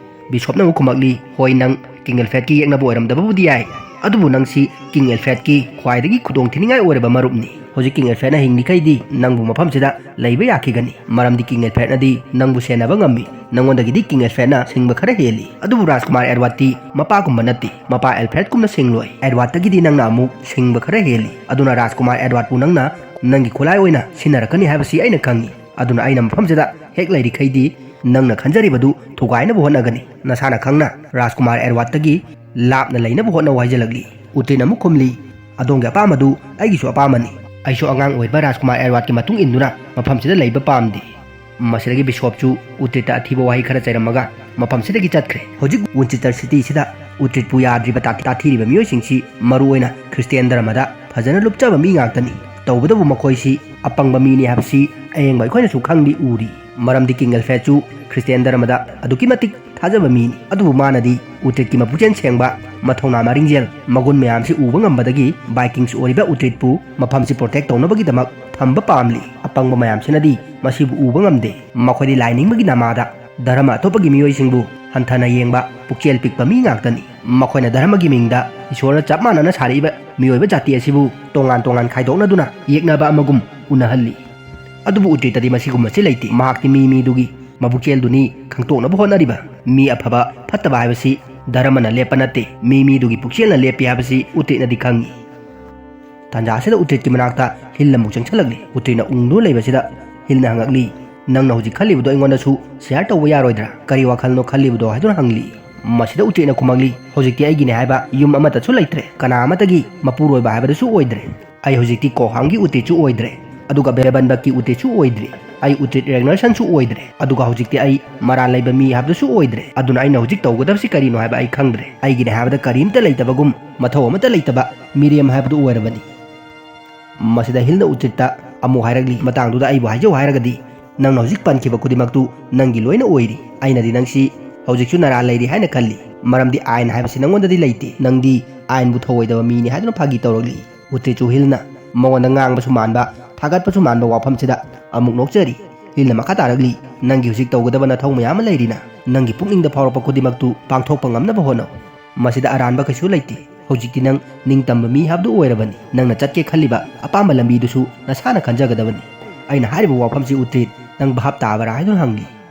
ꯕꯤꯁꯣꯞꯅ ꯑꯃꯨꯛ ꯈꯨꯝꯃꯛꯂꯤ, "ꯍꯣꯏ, ꯅꯪ ꯀꯤꯡ ꯑꯦꯜꯐ꯭ꯔꯦꯗꯀꯤ ꯌꯦꯛꯅꯕ ꯑꯣꯏꯔꯝꯗꯕꯕꯨꯗꯤ ꯌꯥꯏ, ꯑꯗꯨꯕꯨ ꯅꯪꯁꯤ ꯀꯤꯡ ꯑꯦꯜꯐ꯭ꯔꯦꯗꯀꯤ ꯈ꯭ꯋꯥꯏꯗꯒꯤ ꯈꯨꯗꯣꯡ ꯊꯤꯅꯤꯡꯉꯥꯏ ꯑꯣꯏꯔꯕ ꯃꯔꯨꯞꯅꯤ꯫ ꯍꯧꯖꯤꯛ ꯀꯤꯡ ꯑꯦꯜꯐ꯭ꯔꯦꯗꯅ ꯍꯤꯡꯂꯤꯈꯩꯗꯤ ꯅꯪꯕꯨ ꯃꯐꯝꯁꯤꯗ ꯂꯩꯕ ꯌꯥꯈꯤꯒꯅꯤ, ꯃꯔꯝꯗꯤ ꯀꯤꯡ ꯑꯦꯜꯐ꯭ꯔꯦꯗꯅꯗꯤ ꯅꯪꯕꯨ ꯁꯦꯟꯅꯕ ꯉꯝꯃꯤ꯫ ꯅꯪꯉꯣꯟꯗꯒꯤꯗꯤ ꯀꯤꯡ ꯑꯦꯜꯐ꯭ꯔꯦꯗꯅ ꯁꯤꯡꯕ ꯈꯔ ꯍꯦꯜꯂꯤ, ꯑꯗꯨꯕꯨ ꯔꯥꯖꯀꯨꯃꯥꯔ ꯑꯦꯗꯋꯥꯔꯗꯇꯤ ꯃꯄꯥꯒꯨꯝꯕ ꯅꯠꯇꯦ꯫ ꯃꯄꯥ ꯑꯦꯜꯐ꯭ꯔꯦꯗꯀꯨꯝꯅ ꯁꯤꯡꯂꯣꯏ꯫ ꯑꯦꯗꯋꯥꯔꯗꯇꯒꯤꯗꯤ ꯅꯪꯅ ꯑꯃꯨꯛ ꯁꯤꯡꯕ ꯈꯔ ꯍꯦꯜꯂꯤ꯫ ꯑꯗꯨꯅ ꯔꯥꯖꯀꯨꯃꯥꯔ ꯑꯦꯗꯋꯥꯔꯗꯄꯨ ꯅꯪꯅ ꯅꯪꯒꯤ ꯈꯨꯠꯂꯥꯏ ꯑꯣꯏꯅ ꯁꯤꯖꯤꯟꯅꯔꯛꯀꯅꯤ ꯍꯥꯏꯕꯁꯤ ꯑꯩꯅ ꯈꯪꯏ꯫ ꯑꯗꯨꯅ ꯑꯩꯅ ꯃꯐꯝꯁꯤꯗ ꯍꯦꯛ ꯂꯩꯔꯤꯈꯩꯗꯤ ꯅꯪꯅ ꯈꯟꯖꯔꯤꯕꯗꯨ ꯊꯨꯒꯥꯏꯅꯕ ꯍꯣꯠꯅꯒꯅꯤ꯫ ꯅꯁꯥꯅ ꯈꯪꯅ ꯔꯥꯖꯀꯨꯃꯥꯔ ꯑꯦꯗꯋꯥꯔꯗꯇꯒꯤ ꯂꯥꯞꯅ ꯂꯩꯅꯕ ꯍꯣꯠꯅꯧ" ꯍꯥꯏꯖꯜꯂꯛꯂꯤ꯫ ꯎꯇ꯭ꯔꯤꯠꯅ ꯑꯃꯨꯛ ꯈꯨꯝꯂꯤ, "ꯑꯗꯣꯝꯒꯤ ꯑꯄꯥꯝꯕꯗꯨ ꯑꯩꯒꯤꯁꯨ ꯑꯄꯥꯝꯕꯅꯤ꯫ ꯑꯩꯁꯨ ꯑꯉꯥꯡ ꯑꯣꯏꯕ ꯔꯥꯖꯀꯨꯃꯥꯔ ꯑꯦꯗꯋꯥꯔꯗꯀꯤ ꯃꯇꯨꯡ ꯏꯟꯗꯨꯅ ꯃꯐꯝꯁꯤꯗ ꯂꯩꯕ ꯄꯥꯝꯗꯦ꯫" ꯃꯁꯤꯗꯒꯤ ꯕꯤꯁꯣꯞꯁꯨ ꯎꯇ꯭ꯔꯤꯠꯇ ꯑꯊꯤꯕ ꯋꯥꯍꯩ ꯈꯔ ꯆꯩꯔꯝꯃꯒ ꯃꯐꯝꯁꯤꯗꯒꯤ ꯆꯠꯈ꯭ꯔꯦ꯫ ꯍꯧꯖꯤꯛ ꯋꯤꯟꯆꯦꯁꯇꯔ ꯁꯤꯇꯤꯁꯤꯗ ꯎꯇ꯭ꯔꯤꯠꯄꯨ ꯌꯥꯗ꯭ꯔꯤꯕ ꯇꯥꯊꯤ-, ꯇꯥꯊꯤꯔꯤꯕ ꯃꯤꯑꯣꯏꯁꯤꯡꯁꯤ ꯃꯔꯨꯑꯣꯏꯅ ꯈ꯭ꯔꯤꯁꯇꯤꯌꯥꯟ ꯙꯔꯃꯗ ꯐꯖꯅ ꯂꯨꯞꯆꯕ ꯃꯤ ꯉꯥꯛꯇꯅꯤ꯫ ꯇꯧꯕꯇꯕꯨ ꯃꯈꯣꯏꯁꯤ ꯑꯄꯪꯕ ꯃꯤꯅꯤ ꯍꯥꯏꯕꯁꯤ ꯑꯌꯦꯡꯕ ꯑꯩꯈꯣꯏꯅꯁꯨ ꯈꯪꯂꯤ ꯎꯔꯤ꯫ ꯃꯔꯝꯗꯤ ꯀꯤꯡ ꯑꯦꯜꯐ꯭ꯔꯦꯗꯁꯨ ꯈ꯭ꯔꯤꯁꯇꯤꯌꯥꯟ ꯙꯔꯃꯗ ꯑꯗꯨꯛꯀꯤ ꯃꯇꯤꯛ ꯊꯥꯖꯕ ꯃꯤꯅꯤ꯫ ꯑꯗꯨꯕꯨ ꯃꯥꯅꯗꯤ ꯎꯇ꯭ꯔꯤꯠꯀꯤ ꯃꯄꯨꯛꯆꯦꯜ ꯁꯦꯡꯕ, ꯃꯊꯧꯅꯥ ꯃꯔꯤꯡꯖꯦꯜ, ꯃꯒꯨꯟ ꯃꯌꯥꯝꯁꯤ ꯎꯕ ꯉꯝꯕꯗꯒꯤ ꯚꯥꯏꯀꯤꯡꯁ ꯑꯣꯏꯔꯤꯕ ꯎꯇ꯭ꯔꯤꯠꯄꯨ ꯃꯐꯝꯁꯤ ꯄ꯭ꯔꯣꯇꯦꯛ ꯇꯧꯅꯕꯒꯤꯗꯃꯛ ꯊꯝꯕ ꯄꯥꯝꯂꯤ꯫ ꯑꯄꯪꯕ ꯃꯌꯥꯝꯁꯤꯅꯗꯤ ꯃꯁꯤꯕꯨ ꯎꯕ ꯉꯝꯗꯦ꯫ ꯃꯈꯣꯏꯗꯤ ꯂꯥꯏ ꯅꯤꯡꯕꯒꯤ ꯅꯃꯥꯗ ꯙꯔꯃ ꯑꯇꯣꯞꯄꯒꯤ ꯃꯤꯑꯣꯏꯁꯤꯡꯕꯨ ꯍꯟꯊꯅ ꯌꯦꯡꯕ, ꯄꯨꯛꯆꯦꯜ ꯄꯤꯛꯄ ꯃꯤ ꯉꯥꯛꯇꯅꯤ꯫ ꯃꯈꯣꯏꯅ ꯙꯔꯃꯒꯤ ꯃꯤꯡꯗ ꯏꯁꯣꯔꯅ ꯆꯞ ꯃꯥꯟꯅꯅ ꯁꯥꯔꯛꯏꯕ ꯃꯤꯑꯣꯏꯕ ꯖꯥꯇꯤ ꯑꯁꯤꯕꯨ ꯇꯣꯉꯥꯟ ꯇꯣꯉꯥꯟ ꯈꯥꯏꯗꯣꯛꯅꯗꯨꯅ ꯌꯦꯛꯅꯕ ꯑꯃꯒꯨꯝ ꯎꯅꯍꯜꯂꯤ꯫ ꯑꯗꯨꯕꯨ ꯎꯇ꯭ꯔꯤꯠꯇꯗꯤ ꯃꯁꯤꯒꯨꯝꯕꯁꯤ ꯂꯩꯇꯦ꯫ ꯃꯍꯥꯛꯇꯤ ꯃꯤ ꯃꯤꯗꯨꯒꯤ ꯃꯕꯨꯛꯆꯦꯜꯗꯨꯅꯤ ꯈꯪꯇꯣꯛꯅꯕ ꯍꯣꯠꯅꯔꯤꯕ꯫ ꯃꯤ ꯑꯐꯕ ꯐꯠꯇꯕ ꯍꯥꯏꯕꯁꯤ ꯙꯔꯃꯅ ꯂꯦꯞꯄ ꯅꯠꯇꯦ, ꯃꯤ ꯃꯤꯗꯨꯒꯤ ꯄꯨꯛꯆꯦꯜꯅ ꯂꯦꯞꯄꯤ ꯍꯥꯏꯕꯁꯤ ꯎꯇ꯭ꯔꯤꯠꯅꯗꯤ ꯈꯪꯏ꯫ ꯇꯥꯟꯖꯥ ꯑꯁꯤꯗ ꯎꯇ꯭ꯔꯤꯠꯀꯤ ꯃꯅꯥꯛꯇ ꯍꯤꯜ ꯑꯃꯨꯛ ꯆꯪꯁꯤꯜꯂꯛꯂꯤ꯫ ꯎꯇ꯭ꯔꯤꯠꯅ ꯎꯪꯗꯨꯅ ꯂꯩꯕꯁꯤꯗ ꯍꯤꯜꯅ ꯍꯪꯉꯛꯂꯤ, "ꯅꯪꯅ ꯍꯧꯖꯤꯛ ꯈꯜꯂꯤꯕꯗꯣ ꯑꯩꯉꯣꯟꯗꯁꯨ ꯁꯤꯌꯥꯔ ꯇꯧꯕ ꯌꯥꯔꯣꯏꯗ꯭ꯔꯥ? ꯀꯔꯤ ꯋꯥꯈꯜꯅꯣ ꯈꯜꯂꯤꯕꯗꯣ?" ꯍꯥꯏꯗꯨꯅ ꯍꯪꯂꯤ꯫ ꯃꯁꯤꯗ ꯎꯇ꯭ꯔꯤꯠꯅ ꯈꯨꯝꯃꯛꯂꯤ, "ꯍꯧꯖꯤꯛꯇꯤ ꯑꯩꯒꯤꯅꯦ ꯍꯥꯏꯕ ꯌꯨꯝ ꯑꯃꯠꯇꯁꯨ ꯂꯩꯇ꯭ꯔꯦ, ꯀꯅꯥ ꯑꯃꯠꯇꯒꯤ ꯃꯄꯨꯔꯣꯏꯕ ꯍꯥꯏꯕꯗꯨꯁꯨ ꯑꯣꯏꯗ꯭ꯔꯦ꯫ ꯑꯩ ꯍꯧꯖꯤꯛꯇꯤ ꯀꯣꯍꯥꯡꯒꯤ ꯎꯇ꯭ꯔꯤꯠꯁꯨ ꯑꯣꯏꯗ꯭ꯔꯦ, ꯑꯗꯨꯒ ꯕꯦꯔꯕꯟꯕꯛꯀꯤ ꯎꯇ꯭ꯔꯤꯠꯁꯨ ꯑꯣꯏꯗ꯭ꯔꯦ, ꯑꯩ ꯎꯇ꯭ꯔꯤꯠ ꯔꯦꯒꯅꯔꯁꯟꯁꯨ ꯑꯣꯏꯗ꯭ꯔꯦ, ꯑꯗꯨꯒ ꯍꯧꯖꯤꯛꯇꯤ ꯑꯩ ꯃꯔꯥꯜ ꯂꯩꯕ ꯃꯤ ꯍꯥꯏꯕꯗꯨꯁꯨ ꯑꯣꯏꯗ꯭ꯔꯦ꯫ ꯑꯗꯨꯅ ꯑꯩꯅ ꯍꯧꯖꯤꯛ ꯇꯧꯒꯗꯕꯁꯤ ꯀꯔꯤꯅꯣ ꯍꯥꯏꯕ ꯑꯩ ꯈꯪꯗ꯭ꯔꯦ꯫ ꯑꯩꯒꯤꯅꯦ ꯍꯥꯏꯕꯗ ꯀꯔꯤꯝꯇ ꯂꯩꯇꯕꯒꯨꯝ, ꯃꯊꯧ ꯑꯃꯠꯇ ꯂꯩꯇꯕ ꯃꯤꯔꯦꯝ ꯍꯥꯏꯕꯗꯨ ꯑꯣꯏꯔꯕꯅꯤ"꯫ ꯃꯁꯤꯗ ꯍꯤꯜꯅ ꯎꯇ꯭ꯔꯤꯠꯇ ꯑꯃꯨꯛ ꯍꯥꯏꯔꯛꯂꯤ, "ꯃꯇꯥꯡꯗꯨꯗ ꯑꯩꯕꯨ ꯍꯥꯏꯖꯧ ꯍꯥꯏꯔꯒꯗꯤ, ꯅꯪꯅ ꯍꯧꯖꯤꯛ ꯄꯟꯈꯤꯕ ꯈꯨꯗꯤꯡꯃꯛꯇꯨ ꯅꯪꯒꯤ ꯂꯣꯏꯅ ꯑꯣꯏꯔꯤ꯫ ꯑꯩꯅꯗꯤ ꯅꯪꯁꯤ ꯍꯧꯖꯤꯛꯁꯨ ꯅꯔꯥ ꯂꯩꯔꯤ ꯍꯥꯏꯅ ꯈꯜꯂꯤ, ꯃꯔꯝꯗꯤ ꯑꯥꯏꯟ ꯍꯥꯏꯕꯁꯤ ꯅꯪꯉꯣꯟꯗꯗꯤ ꯂꯩꯇꯦ꯫ ꯅꯪꯗꯤ ꯑꯥꯏꯟꯕꯨ ꯊꯧꯑꯣꯏꯗꯕ ꯃꯤꯅꯤ" ꯍꯥꯏꯗꯨꯅ ꯐꯥꯒꯤ ꯇꯧꯔꯛꯂꯤ꯫ ꯎꯇ꯭ꯔꯤꯠꯁꯨ ꯍꯤꯜꯅ ꯃꯉꯣꯟꯗ ꯉꯥꯡꯕꯁꯨ ꯃꯥꯟꯕ, ꯊꯥꯒꯠꯄꯁꯨ ꯃꯥꯟꯕ ꯋꯥꯐꯝꯁꯤꯗ ꯑꯃꯨꯛ ꯅꯣꯛꯆꯔꯤ꯫ ꯍꯤꯜꯅ ꯃꯈꯥ ꯇꯥꯔꯛꯂꯤ, "ꯅꯪꯒꯤ ꯍꯧꯖꯤꯛ ꯇꯧꯒꯗꯕ ꯅꯊꯧ ꯃꯌꯥꯝ ꯑꯃ ꯂꯩꯔꯤꯅ, ꯅꯪꯒꯤ ꯄꯨꯛꯅꯤꯡꯗ ꯐꯥꯎꯔꯛꯄ ꯈꯨꯗꯤꯡꯃꯛꯇꯨ ꯄꯥꯡꯊꯣꯛꯄ ꯉꯝꯅꯕ ꯍꯣꯠꯅꯧ꯫ ꯃꯁꯤꯗ ꯑꯔꯥꯟꯕ ꯀꯩꯁꯨ ꯂꯩꯇꯦ꯫ ꯍꯧꯖꯤꯛꯇꯤ ꯅꯪ ꯅꯤꯡꯇꯝꯕ ꯃꯤ ꯍꯥꯏꯕꯗꯨ ꯑꯣꯏꯔꯕꯅꯤ꯫ ꯅꯪꯅ ꯆꯠꯀꯦ ꯈꯜꯂꯤꯕ ꯑꯄꯥꯝꯕ ꯂꯝꯕꯤꯗꯨꯁꯨ ꯅꯁꯥꯅ ꯈꯟꯖꯒꯗꯕꯅꯤ"꯫ ꯑꯩꯅ ꯍꯥꯏꯔꯤꯕ ꯋꯥꯐꯝꯁꯤ ꯎꯇ꯭ꯔꯤꯠ, ꯅꯪ ꯚꯥꯞ ꯇꯥꯕꯔꯥ ꯍꯥꯏꯗꯨꯅ ꯍꯪꯂꯤ꯫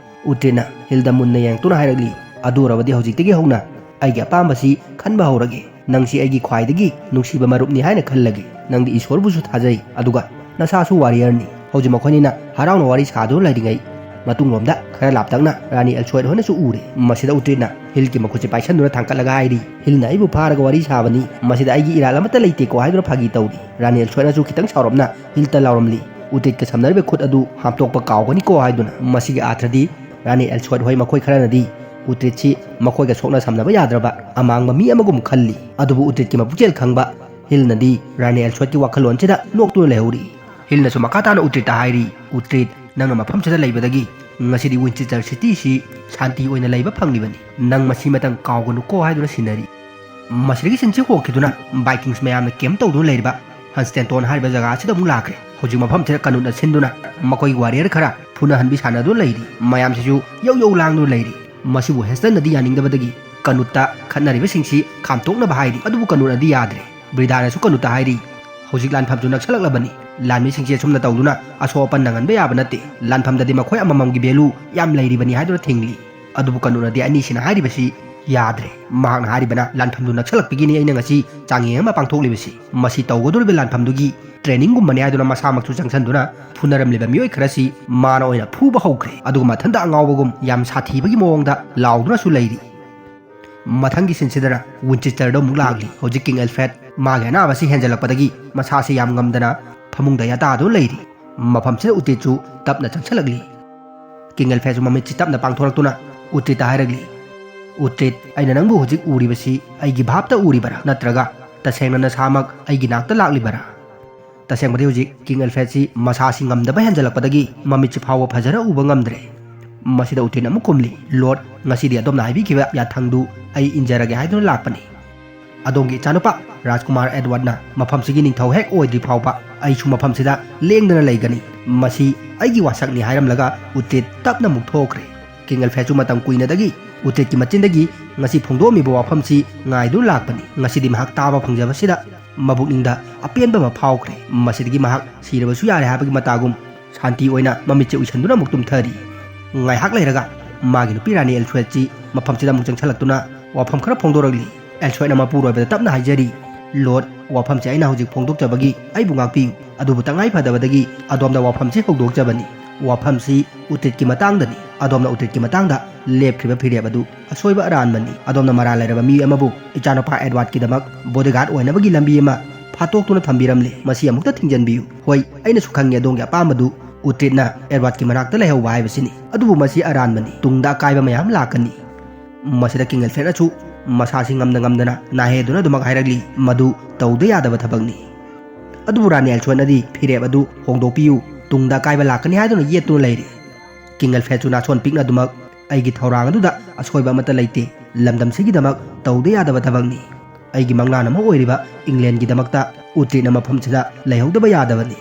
ꯎꯇ꯭ꯔꯤꯠꯅ ꯍꯤꯜꯗ ꯃꯨꯟꯅ ꯌꯦꯡꯂꯛꯇꯨꯅ ꯍꯥꯏꯔꯛꯂꯤ, "ꯑꯗꯨ ꯑꯣꯏꯔꯕꯗꯤ ꯍꯧꯖꯤꯛꯇꯒꯤ ꯍꯧꯅ ꯑꯩꯒꯤ ꯑꯄꯥꯝꯕꯁꯤ ꯈꯟꯕ ꯍꯧꯔꯒꯦ꯫ ꯅꯪꯁꯤ ꯑꯩꯒꯤ ꯈ꯭ꯋꯥꯏꯗꯒꯤ ꯅꯨꯡꯁꯤꯕ ꯃꯔꯨꯞꯅꯤ ꯍꯥꯏꯅ ꯈꯜꯂꯒꯦ꯫ ꯅꯪꯗꯤ ꯏꯁꯣꯔꯕꯨꯁꯨ ꯊꯥꯖꯩ, ꯑꯗꯨꯒ ꯅꯁꯥꯁꯨ ꯋꯥꯔꯤꯌꯔꯅꯤ꯫ ꯍꯧꯖꯤꯛ ꯃꯈꯣꯏꯅꯤꯅ ꯍꯔꯥꯎꯅ ꯋꯥꯔꯤ ꯁꯥꯗꯨꯅ ꯂꯩꯔꯤꯉꯩ, ꯃꯇꯨꯡꯂꯣꯝꯗ ꯈꯔ ꯂꯥꯞꯇꯛꯅ ꯔꯥꯅꯤ ꯑꯦꯜꯁꯣꯏꯠ ꯍꯣꯏꯅꯁꯨ ꯎꯔꯦ"꯫ ꯃꯁꯤꯗ ꯎꯇ꯭ꯔꯤꯠꯅ ꯍꯤꯜꯒꯤ ꯃꯈꯨꯠꯁꯦ ꯄꯥꯏꯁꯟꯗꯨꯅ ꯊꯥꯡꯀꯠꯂꯒ ꯍꯥꯏꯔꯤ, "ꯍꯤꯜꯅ ꯑꯩꯕꯨ ꯐꯥꯔꯒ ꯋꯥꯔꯤ ꯁꯥꯕꯅꯤ꯫ ꯃꯁꯤꯗ ꯑꯩꯒꯤ ꯏꯔꯥꯜ ꯑꯃꯠꯇ ꯂꯩꯇꯦꯀꯣ" ꯍꯥꯏꯗꯨꯅ ꯐꯥꯒꯤ ꯇꯧꯔꯤ꯫ ꯔꯥꯅꯤ ꯑꯦꯜꯁꯣꯏꯠꯅꯁꯨ ꯈꯤꯇꯪ ꯁꯥꯎꯔꯞꯅ ꯍꯤꯜꯇ ꯂꯥꯎꯔꯝꯂꯤ, "ꯎꯇ꯭ꯔꯤꯠꯀ ꯁꯝꯅꯔꯤꯕ ꯈꯨꯠ ꯑꯗꯨ ꯍꯥꯝꯇꯣꯛꯄ ꯀꯥꯎꯒꯅꯤꯀꯣ" ꯍꯥꯏꯗꯨꯅ꯫ ꯃꯁꯤꯒꯤ ꯑꯥꯊ꯭ꯔꯗꯤ ꯔꯥꯅꯤ ꯑꯦꯜꯁꯣꯏꯠ ꯍꯣꯏ ꯃꯈꯣꯏ ꯈꯔꯅꯗꯤ ꯎꯇ꯭ꯔꯤꯠꯁꯤ ꯃꯈꯣꯏꯒ ꯁꯣꯛꯅ ꯁꯝꯅꯕ ꯌꯥꯗ꯭ꯔꯕ ꯑꯃꯥꯡꯕ ꯃꯤ ꯑꯃꯒꯨꯝ ꯈꯜꯂꯤ꯫ ꯑꯗꯨꯕꯨ ꯎꯇ꯭ꯔꯤꯠꯀꯤ ꯃꯄꯨꯛꯆꯦꯜ ꯈꯪꯕ ꯍꯤꯜꯅꯗꯤ ꯔꯥꯅꯤ ꯑꯦꯜꯁꯣꯏꯠꯀꯤ ꯋꯥꯈꯜꯂꯣꯟꯁꯤꯗ ꯅꯣꯛꯇꯨꯅ ꯂꯩꯍꯧꯔꯤ꯫ ꯍꯤꯜꯅꯁꯨ ꯃꯈꯥ ꯇꯥꯅ ꯎꯇ꯭ꯔꯤꯠꯇ ꯍꯥꯏꯔꯤ, "ꯎꯇ꯭ꯔꯤꯠ, ꯅꯪꯅ ꯃꯐꯝꯁꯤꯗ ꯂꯩꯕꯗꯒꯤ ꯉꯁꯤꯗꯤ ꯋꯤꯟꯆꯦꯁꯇꯔ ꯁꯤꯇꯤꯁꯤ ꯁꯥꯟꯇꯤ ꯑꯣꯏꯅ ꯂꯩꯕ ꯐꯪꯂꯤꯕꯅꯤ꯫ ꯅꯪ ꯃꯁꯤꯃꯇꯪ ꯀꯥꯎꯒꯅꯨꯀꯣ" ꯍꯥꯏꯗꯨꯅ ꯁꯤꯟꯅꯔꯤ꯫ ꯃꯁꯤꯗꯒꯤ ꯁꯤꯟꯁꯤ ꯍꯣꯡꯈꯤꯗꯨꯅ ꯚꯥꯏꯀꯤꯡꯁ ꯃꯌꯥꯝꯅ ꯀꯦꯝꯞ ꯇꯧꯗꯨꯅ ꯂꯩꯔꯤꯕ ꯍꯟꯁꯇꯦꯟꯇꯣꯟ ꯍꯥꯏꯔꯤꯕ ꯖꯒꯥ ꯑꯁꯤꯗ ꯑꯃꯨꯛ ꯂꯥꯛꯈ꯭ꯔꯦ꯫ ꯍꯧꯖꯤꯛ ꯃꯐꯝꯁꯤꯗ ꯀꯥꯅꯨꯠꯅ ꯁꯤꯟꯗꯨꯅ ꯃꯈꯣꯏꯒꯤ ꯋꯥꯔꯤꯌꯔ ꯈꯔ ꯐꯨꯅꯍꯟꯕꯤ ꯁꯥꯟꯅꯗꯨꯅ ꯂꯩꯔꯤ꯫ ꯃꯌꯥꯝꯁꯤꯁꯨ ꯌꯧ ꯌꯧ ꯂꯥꯡꯗꯨꯅ ꯂꯩꯔꯤ꯫ ꯃꯁꯤꯕꯨ ꯍꯦꯁꯇꯟꯅꯗꯤ ꯌꯥꯅꯤꯡꯗꯕꯗꯒꯤ ꯀꯅꯨꯠꯇ ꯈꯠꯅꯔꯤꯕꯁꯤꯡꯁꯤ ꯈꯥꯝꯇꯣꯛꯅꯕ ꯍꯥꯏꯔꯤ꯫ ꯑꯗꯨꯕꯨ ꯀꯅꯨꯠꯅꯗꯤ ꯌꯥꯗ꯭ꯔꯦ꯫ ꯕ꯭ꯔꯤꯗꯥꯅꯁꯨ ꯀꯅꯨꯠꯇ ꯍꯥꯏꯔꯤ, "ꯍꯧꯖꯤꯛ ꯂꯥꯟꯐꯝꯁꯨ ꯅꯛꯁꯜꯂꯛꯂꯕꯅꯤ꯫ ꯂꯥꯟꯃꯤꯁꯤꯡꯁꯤ ꯑꯁꯨꯝꯅ ꯇꯧꯗꯨꯅ ꯑꯁꯣꯛ ꯑꯄꯟ ꯅꯪꯍꯟꯕ ꯌꯥꯕ ꯅꯠꯇꯦ꯫ ꯂꯥꯟꯐꯝꯗꯗꯤ ꯃꯈꯣꯏ ꯑꯃꯃꯝꯒꯤ ꯚꯦꯂꯨ ꯌꯥꯝ ꯂꯩꯔꯤꯕꯅꯤ" ꯍꯥꯏꯗꯨꯅ ꯊꯤꯡꯂꯤ꯫ ꯑꯗꯨꯕꯨ ꯀꯅꯨꯠꯅꯗꯤ ꯑꯅꯤꯁꯤꯅ ꯍꯥꯏꯔꯤꯕꯁꯤ ꯌꯥꯗ꯭ꯔꯦ꯫ ꯃꯍꯥꯛꯅ ꯍꯥꯏꯔꯤꯕꯅ, "ꯂꯥꯟꯐꯝꯗꯨ ꯅꯛꯁꯜꯂꯛꯄꯒꯤꯅꯤ ꯑꯩꯅ ꯉꯁꯤ ꯆꯥꯡꯌꯦꯡ ꯑꯃ ꯄꯥꯡꯊꯣꯛꯂꯤꯕꯁꯤ꯫ ꯃꯁꯤ ꯇꯧꯒꯗꯧꯔꯤꯕ ꯂꯥꯟꯐꯝꯗꯨꯒꯤ ꯇ꯭ꯔꯦꯅꯤꯡꯒꯨꯝꯕꯅꯤ" ꯍꯥꯏꯗꯨꯅ ꯃꯁꯥꯃꯛꯁꯨ ꯆꯪꯁꯤꯟꯗꯨꯅ ꯐꯨꯅꯔꯝꯂꯤꯕ ꯃꯤꯑꯣꯏ ꯈꯔꯁꯤ ꯃꯥꯅ ꯑꯣꯏꯅ ꯐꯨꯕ ꯍꯧꯈ꯭ꯔꯦ꯫ ꯑꯗꯨꯒ ꯃꯊꯟꯇ ꯑꯉꯥꯎꯕꯒꯨꯝ ꯌꯥꯝ ꯁꯥꯊꯤꯕꯒꯤ ꯃꯑꯣꯡꯗ ꯂꯥꯎꯗꯨꯅꯁꯨ ꯂꯩꯔꯤ꯫ ꯃꯊꯪꯒꯤ ꯁꯤꯟꯁꯤꯗꯅ ꯋꯤꯟꯆꯦꯁꯇꯔꯗ ꯑꯃꯨꯛ ꯂꯥꯛꯂꯤ꯫ ꯍꯧꯖꯤꯛ ꯀꯤꯡ ꯑꯦꯜꯐ꯭ꯔꯦꯗ ꯃꯥꯒꯤ ꯑꯅꯥꯕꯁꯤ ꯍꯦꯟꯖꯜꯂꯛꯄꯗꯒꯤ ꯃꯁꯥꯁꯤ ꯌꯥꯝ ꯉꯝꯗꯅ ꯐꯃꯨꯡꯗ ꯌꯥꯇꯥꯗꯨꯅ ꯂꯩꯔꯤ꯫ ꯃꯐꯝꯁꯤꯗ ꯎꯇ꯭ꯔꯤꯠꯁꯨ ꯇꯞꯅ ꯆꯪꯁꯤꯜꯂꯛꯂꯤ꯫ ꯀꯤꯡ ꯑꯦꯜꯐ꯭ꯔꯦꯗꯁꯨ ꯃꯃꯤꯠꯁꯤ ꯇꯞꯅ ꯄꯥꯡꯊꯣꯔꯛꯇꯨꯅ ꯎꯇ꯭ꯔꯤꯠꯇ ꯍꯥꯏꯔꯛꯂꯤ, "ꯎꯇ꯭ꯔꯤꯠ, ꯑꯩꯅ ꯅꯪꯕꯨ ꯍꯧꯖꯤꯛ ꯎꯔꯤꯕꯁꯤ ꯑꯩꯒꯤ ꯚꯥꯞꯇ ꯎꯔꯤꯕꯔꯥ, ꯅꯠꯇ꯭ꯔꯒ ꯇꯁꯦꯡꯅ ꯅꯁꯥꯃꯛ ꯑꯩꯒꯤ ꯅꯥꯛꯇ ꯂꯥꯛꯂꯤꯕꯔꯥ?" ꯇꯁꯦꯡꯕꯗꯤ ꯍꯧꯖꯤꯛ ꯀꯤꯡ ꯑꯦꯜꯐ꯭ꯔꯦꯗꯁꯤ ꯃꯁꯥꯁꯤ ꯉꯝꯗꯕ ꯍꯦꯟꯖꯜꯂꯛꯄꯗꯒꯤ ꯃꯃꯤꯠꯁꯤ ꯐꯥꯎꯕ ꯐꯖꯅ ꯎꯕ ꯉꯝꯗ꯭ꯔꯦ꯫ ꯃꯁꯤꯗ ꯎꯇ꯭ꯔꯤꯠꯅ ꯑꯃꯨꯛ ꯈꯨꯝꯂꯤ, "ꯂꯣꯔꯗ, ꯉꯁꯤꯗꯤ ꯑꯗꯣꯝꯅ ꯍꯥꯏꯕꯤꯈꯤꯕ ꯌꯥꯊꯪꯗꯨ ꯑꯩ ꯏꯟꯖꯔꯒꯦ ꯍꯥꯏꯗꯨꯅ ꯂꯥꯛꯄꯅꯤ꯫ ꯑꯗꯣꯝꯒꯤ ꯏꯆꯥꯅꯨꯄꯥ ꯔꯥꯖꯀꯨꯃꯥꯔ ꯑꯦꯗꯋꯥꯔꯗꯅ ꯃꯐꯝꯁꯤꯒꯤ ꯅꯤꯡꯊꯧ ꯍꯦꯛ ꯑꯣꯏꯗ꯭ꯔꯤ ꯐꯥꯎꯕ ꯑꯩꯁꯨ ꯃꯐꯝꯁꯤꯗ ꯂꯦꯡꯗꯅ ꯂꯩꯒꯅꯤ꯫ ꯃꯁꯤ ꯑꯩꯒꯤ ꯋꯥꯁꯛꯅꯤ" ꯍꯥꯏꯔꯝꯂꯒ ꯎꯇ꯭ꯔꯤꯠ ꯇꯞꯅ ꯑꯃꯨꯛ ꯊꯣꯛꯈ꯭ꯔꯦ꯫ ꯀꯤꯡ ꯑꯦꯜꯐ꯭ꯔꯦꯗꯁꯨ ꯃꯇꯝ ꯀꯨꯏꯅꯗꯒꯤ ꯎꯇ꯭ꯔꯤꯠꯀꯤ ꯃꯆꯤꯟꯗꯒꯤ ꯉꯁꯤ ꯐꯣꯡꯗꯣꯛꯑꯝꯃꯤꯕ ꯋꯥꯐꯝꯁꯤ ꯉꯥꯏꯗꯨꯅ ꯂꯥꯛꯄꯅꯤ꯫ ꯉꯁꯤꯗꯤ ꯃꯍꯥꯛ ꯇꯥꯕ ꯐꯪꯖꯕꯁꯤꯗ ꯃꯕꯨꯛꯅꯤꯡꯗ ꯑꯄꯦꯟꯕ ꯑꯃ ꯐꯥꯎꯈ꯭ꯔꯦ꯫ ꯃꯁꯤꯗꯒꯤ ꯃꯍꯥꯛ ꯁꯤꯔꯕꯁꯨ ꯌꯥꯔꯦ ꯍꯥꯏꯕꯒꯤ ꯃꯇꯥꯒꯨꯝ ꯁꯥꯟꯇꯤ ꯑꯣꯏꯅ ꯃꯃꯤꯠꯁꯦ ꯎꯏꯁꯟꯗꯨꯅ ꯑꯃꯨꯛ ꯇꯨꯝꯊꯔꯤ꯫ ꯉꯥꯏꯍꯥꯛ ꯂꯩꯔꯒ ꯃꯥꯒꯤ ꯅꯨꯄꯤ ꯔꯥꯅꯤ ꯑꯦꯜꯁ꯭ꯋꯦꯠꯁꯤ ꯃꯐꯝꯁꯤꯗ ꯑꯃꯨꯛ ꯆꯪꯁꯤꯜꯂꯛꯇꯨꯅ ꯋꯥꯐꯝ ꯈꯔ ꯐꯣꯡꯗꯣꯔꯛꯂꯤ꯫ ꯑꯦꯜꯁ꯭ꯋꯦꯠꯅ ꯃꯄꯨꯔꯣꯏꯕꯗ ꯇꯞꯅ ꯍꯥꯏꯖꯔꯤ, "ꯂꯣꯔꯗ, ꯋꯥꯐꯝꯁꯦ ꯑꯩꯅ ꯍꯧꯖꯤꯛ ꯐꯣꯡꯗꯣꯛꯆꯕꯒꯤ ꯑꯩꯕꯨ ꯉꯥꯛꯄꯤꯌꯨ꯫ ꯑꯗꯨꯕꯨ ꯇꯉꯥꯏ ꯐꯗꯕꯗꯒꯤ ꯑꯗꯣꯝꯗ ꯋꯥꯐꯝꯁꯤ ꯍꯧꯗꯣꯛꯆꯕꯅꯤ꯫ ꯋꯥꯐꯝꯁꯤ ꯎꯇ꯭ꯔꯤꯠꯀꯤ ꯃꯇꯥꯡꯗꯅꯤ꯫ ꯑꯗꯣꯝꯅ ꯎꯇ꯭ꯔꯤꯠꯀꯤ ꯃꯇꯥꯡꯗ ꯂꯦꯞꯈ꯭ꯔꯤꯕ ꯐꯤꯔꯦꯞ ꯑꯗꯨ ꯑꯁꯣꯏꯕ ꯑꯔꯥꯟꯕꯅꯤ꯫ ꯑꯗꯣꯝꯅ ꯃꯔꯥꯜ ꯂꯩꯔꯕ ꯃꯤ ꯑꯃꯕꯨ ꯏꯆꯥꯅꯨꯄꯥ ꯑꯦꯗꯋꯥꯔꯗꯀꯤꯗꯃꯛ ꯕꯣꯗꯤꯒꯥꯔꯗ ꯑꯣꯏꯅꯕꯒꯤ ꯂꯝꯕꯤ ꯑꯃ ꯐꯥꯠꯇꯣꯛꯇꯨꯅ ꯊꯝꯕꯤꯔꯝꯂꯦ꯫ ꯃꯁꯤ ꯑꯃꯨꯛꯇ ꯊꯤꯡꯖꯤꯟꯕꯤꯌꯨ꯫ ꯍꯣꯏ, ꯑꯩꯅꯁꯨ ꯈꯪꯉꯤ ꯑꯗꯣꯝꯒꯤ ꯑꯄꯥꯝꯕꯗꯨ ꯎꯇ꯭ꯔꯤꯠꯅ ꯑꯦꯗꯋꯥꯔꯗꯀꯤ ꯃꯅꯥꯛꯇ ꯂꯩꯍꯧꯕ ꯍꯥꯏꯕꯁꯤꯅꯤ꯫ ꯑꯗꯨꯕꯨ ꯃꯁꯤ ꯑꯔꯥꯟꯕꯅꯤ꯫ ꯇꯨꯡꯗ ꯑꯀꯥꯏꯕ ꯃꯌꯥꯝ ꯂꯥꯛꯀꯅꯤ"꯫ ꯃꯁꯤꯗ ꯀꯤꯡ ꯑꯦꯜꯐ꯭ꯔꯦꯗꯅꯁꯨ ꯃꯁꯥꯁꯤ ꯉꯝꯅ ꯉꯝꯗꯅ ꯅꯥꯍꯦꯗꯨꯅ ꯑꯗꯨꯃꯛ ꯍꯥꯏꯔꯛꯂꯤ, "ꯃꯗꯨ ꯇꯧꯗ ꯌꯥꯗꯕ ꯊꯕꯛꯅꯤ꯫ ꯑꯗꯨꯕꯨ ꯔꯥꯅꯤ ꯑꯦꯜꯁ꯭ꯋꯦꯠꯅꯗꯤ ꯐꯤꯔꯦꯞ ꯑꯗꯨ ꯍꯣꯡꯗꯣꯛꯄꯤꯌꯨ, ꯇꯨꯡꯗ ꯑꯀꯥꯏꯕ ꯂꯥꯛꯀꯅꯤ" ꯍꯥꯏꯗꯨꯅ ꯌꯦꯠꯇꯨꯅ ꯂꯩꯔꯤ꯫ ꯀꯤꯡ ꯑꯦꯜꯐ꯭ꯔꯦꯗꯁꯨ ꯅꯥꯁꯣꯟ ꯄꯤꯛꯅ ꯑꯗꯨꯃꯛ, "ꯑꯩꯒꯤ ꯊꯧꯔꯥꯡ ꯑꯗꯨꯗ ꯑꯁꯣꯏꯕ ꯑꯃꯠꯇ ꯂꯩꯇꯦ꯫ ꯂꯝꯗꯝꯁꯤꯒꯤꯗꯃꯛ ꯇꯧꯗ ꯌꯥꯗꯕ ꯊꯕꯛꯅꯤ꯫ ꯑꯩꯒꯤ ꯃꯪꯂꯥꯟ ꯑꯃ ꯑꯣꯏꯔꯤꯕ ꯏꯪꯂꯦꯟꯒꯤꯗꯃꯛꯇ ꯎꯇ꯭ꯔꯤꯠꯅ ꯃꯐꯝꯁꯤꯗ ꯂꯩꯍꯧꯗꯕ ꯌꯥꯗꯕꯅꯤ"꯫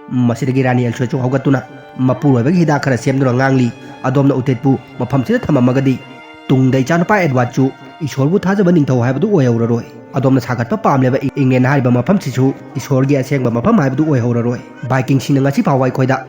ꯃꯁꯤꯗꯒꯤ ꯔꯥꯅꯤ ꯑꯦꯜꯁ꯭ꯋꯦꯠꯁꯨ ꯍꯧꯒꯠꯇꯨꯅ ꯃꯄꯨꯔꯣꯏꯕꯒꯤ ꯍꯤꯗꯥꯛ ꯈꯔ ꯁꯦꯝꯗꯨꯅ ꯉꯥꯡꯂꯤ, ꯑꯗꯣꯝꯅ ꯎꯇꯤꯠꯄꯨ ꯃꯐꯝꯁꯤꯗ ꯊꯝꯃꯝꯃꯒꯗꯤ ꯇꯨꯡꯗ ꯏꯆꯥꯅꯨꯄꯥ ꯑꯦꯗꯋꯥꯔꯗꯁꯨ ꯏꯁꯣꯔꯕꯨ ꯊꯥꯖꯕ ꯅꯤꯡꯊꯧ ꯍꯥꯏꯕꯗꯨ ꯑꯣꯏꯍꯧꯔꯔꯣꯏ꯫ ꯑꯗꯣꯝꯅ ꯁꯥꯒꯠꯄ ꯄꯥꯝꯂꯤꯕ ꯏ-, ꯏꯪꯂꯦꯟ ꯍꯥꯏꯔꯤꯕ ꯃꯐꯝꯁꯤꯁꯨ ꯏꯁꯣꯔꯒꯤ ꯑꯁꯦꯡꯕ ꯃꯐꯝ ꯍꯥꯏꯕꯗꯨ ꯑꯣꯏꯍꯧꯔꯔꯣꯏ꯫ ꯚꯥꯏꯀꯤꯡꯁꯤꯡꯅ ꯉꯁꯤ ꯐꯥꯎꯕ ꯑꯩꯈꯣꯏꯗ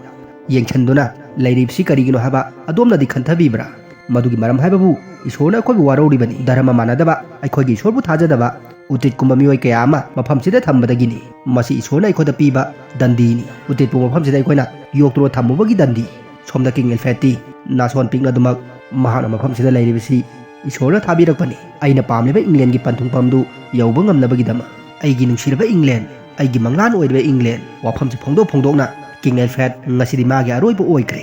ꯌꯦꯡꯁꯤꯟꯗꯨꯅ ꯂꯩꯔꯤꯕꯁꯤ ꯀꯔꯤꯒꯤꯅꯣ ꯍꯥꯏꯕ ꯑꯗꯣꯝꯅꯗꯤ ꯈꯟꯊꯕꯤꯕ꯭ꯔꯥ? ꯃꯗꯨꯒꯤ ꯃꯔꯝ ꯍꯥꯏꯕꯕꯨ ꯏꯁꯣꯔꯅ ꯑꯩꯈꯣꯏꯕꯨ ꯋꯥꯔꯧꯔꯤꯕꯅꯤ꯫ ꯙꯔꯃ ꯃꯥꯟꯅꯗꯕ ꯑꯩꯈꯣꯏꯒꯤ ꯏꯁꯣꯔꯕꯨ ꯊꯥꯖꯗꯕ ꯎꯇꯤꯠꯀꯨꯝꯕ ꯃꯤꯑꯣꯏ ꯀꯌꯥ ꯑꯃ ꯃꯐꯝꯁꯤꯗ ꯊꯝꯕꯗꯒꯤꯅꯤ꯫ ꯃꯁꯤ ꯏꯁꯣꯔꯅ ꯑꯩꯈꯣꯏꯗ ꯄꯤꯕ ꯗꯟꯗꯤꯅꯤ꯫ ꯎꯇꯤꯠꯄꯨ ꯃꯐꯝꯁꯤꯗ ꯑꯩꯈꯣꯏꯅ ꯌꯣꯛꯇꯨꯅ ꯊꯝꯃꯨꯕꯒꯤ ꯗꯟꯗꯤ꯫ ꯁꯣꯝꯗ ꯀꯤꯡ ꯑꯦꯜꯐ꯭ꯔꯦꯗꯇꯤ ꯅꯥꯁꯣꯟ ꯄꯤꯛꯅꯗꯨꯃꯛ ꯃꯍꯥꯛꯅ ꯃꯐꯝꯁꯤꯗ ꯂꯩꯔꯤꯕꯁꯤ ꯏꯁꯣꯔꯅ ꯊꯥꯕꯤꯔꯛꯄꯅꯤ꯫ ꯑꯩꯅ ꯄꯥꯝꯂꯤꯕ ꯏꯪꯂꯦꯟꯒꯤ ꯄꯟꯊꯨꯡꯐꯝꯗꯨ ꯌꯧꯕ ꯉꯝꯅꯕꯒꯤꯗꯃꯛ꯫ ꯑꯩꯒꯤ ꯅꯨꯡꯁꯤꯔꯕ ꯏꯪꯂꯦꯟ, ꯑꯩꯒꯤ ꯃꯪꯂꯥꯟ ꯑꯣꯏꯔꯤꯕ ꯏꯪꯂꯦꯟ, ꯋꯥꯐꯝꯁꯤ ꯐꯣꯡꯗꯣꯛ ꯐꯣꯡꯗꯣꯛꯅ ꯀꯤꯡ ꯑꯦꯜꯐ꯭ꯔꯦꯗ ꯉꯁꯤꯗꯤ ꯃꯥꯒꯤ ꯑꯔꯣꯏꯕ ꯑꯣꯏꯈ꯭ꯔꯦ꯫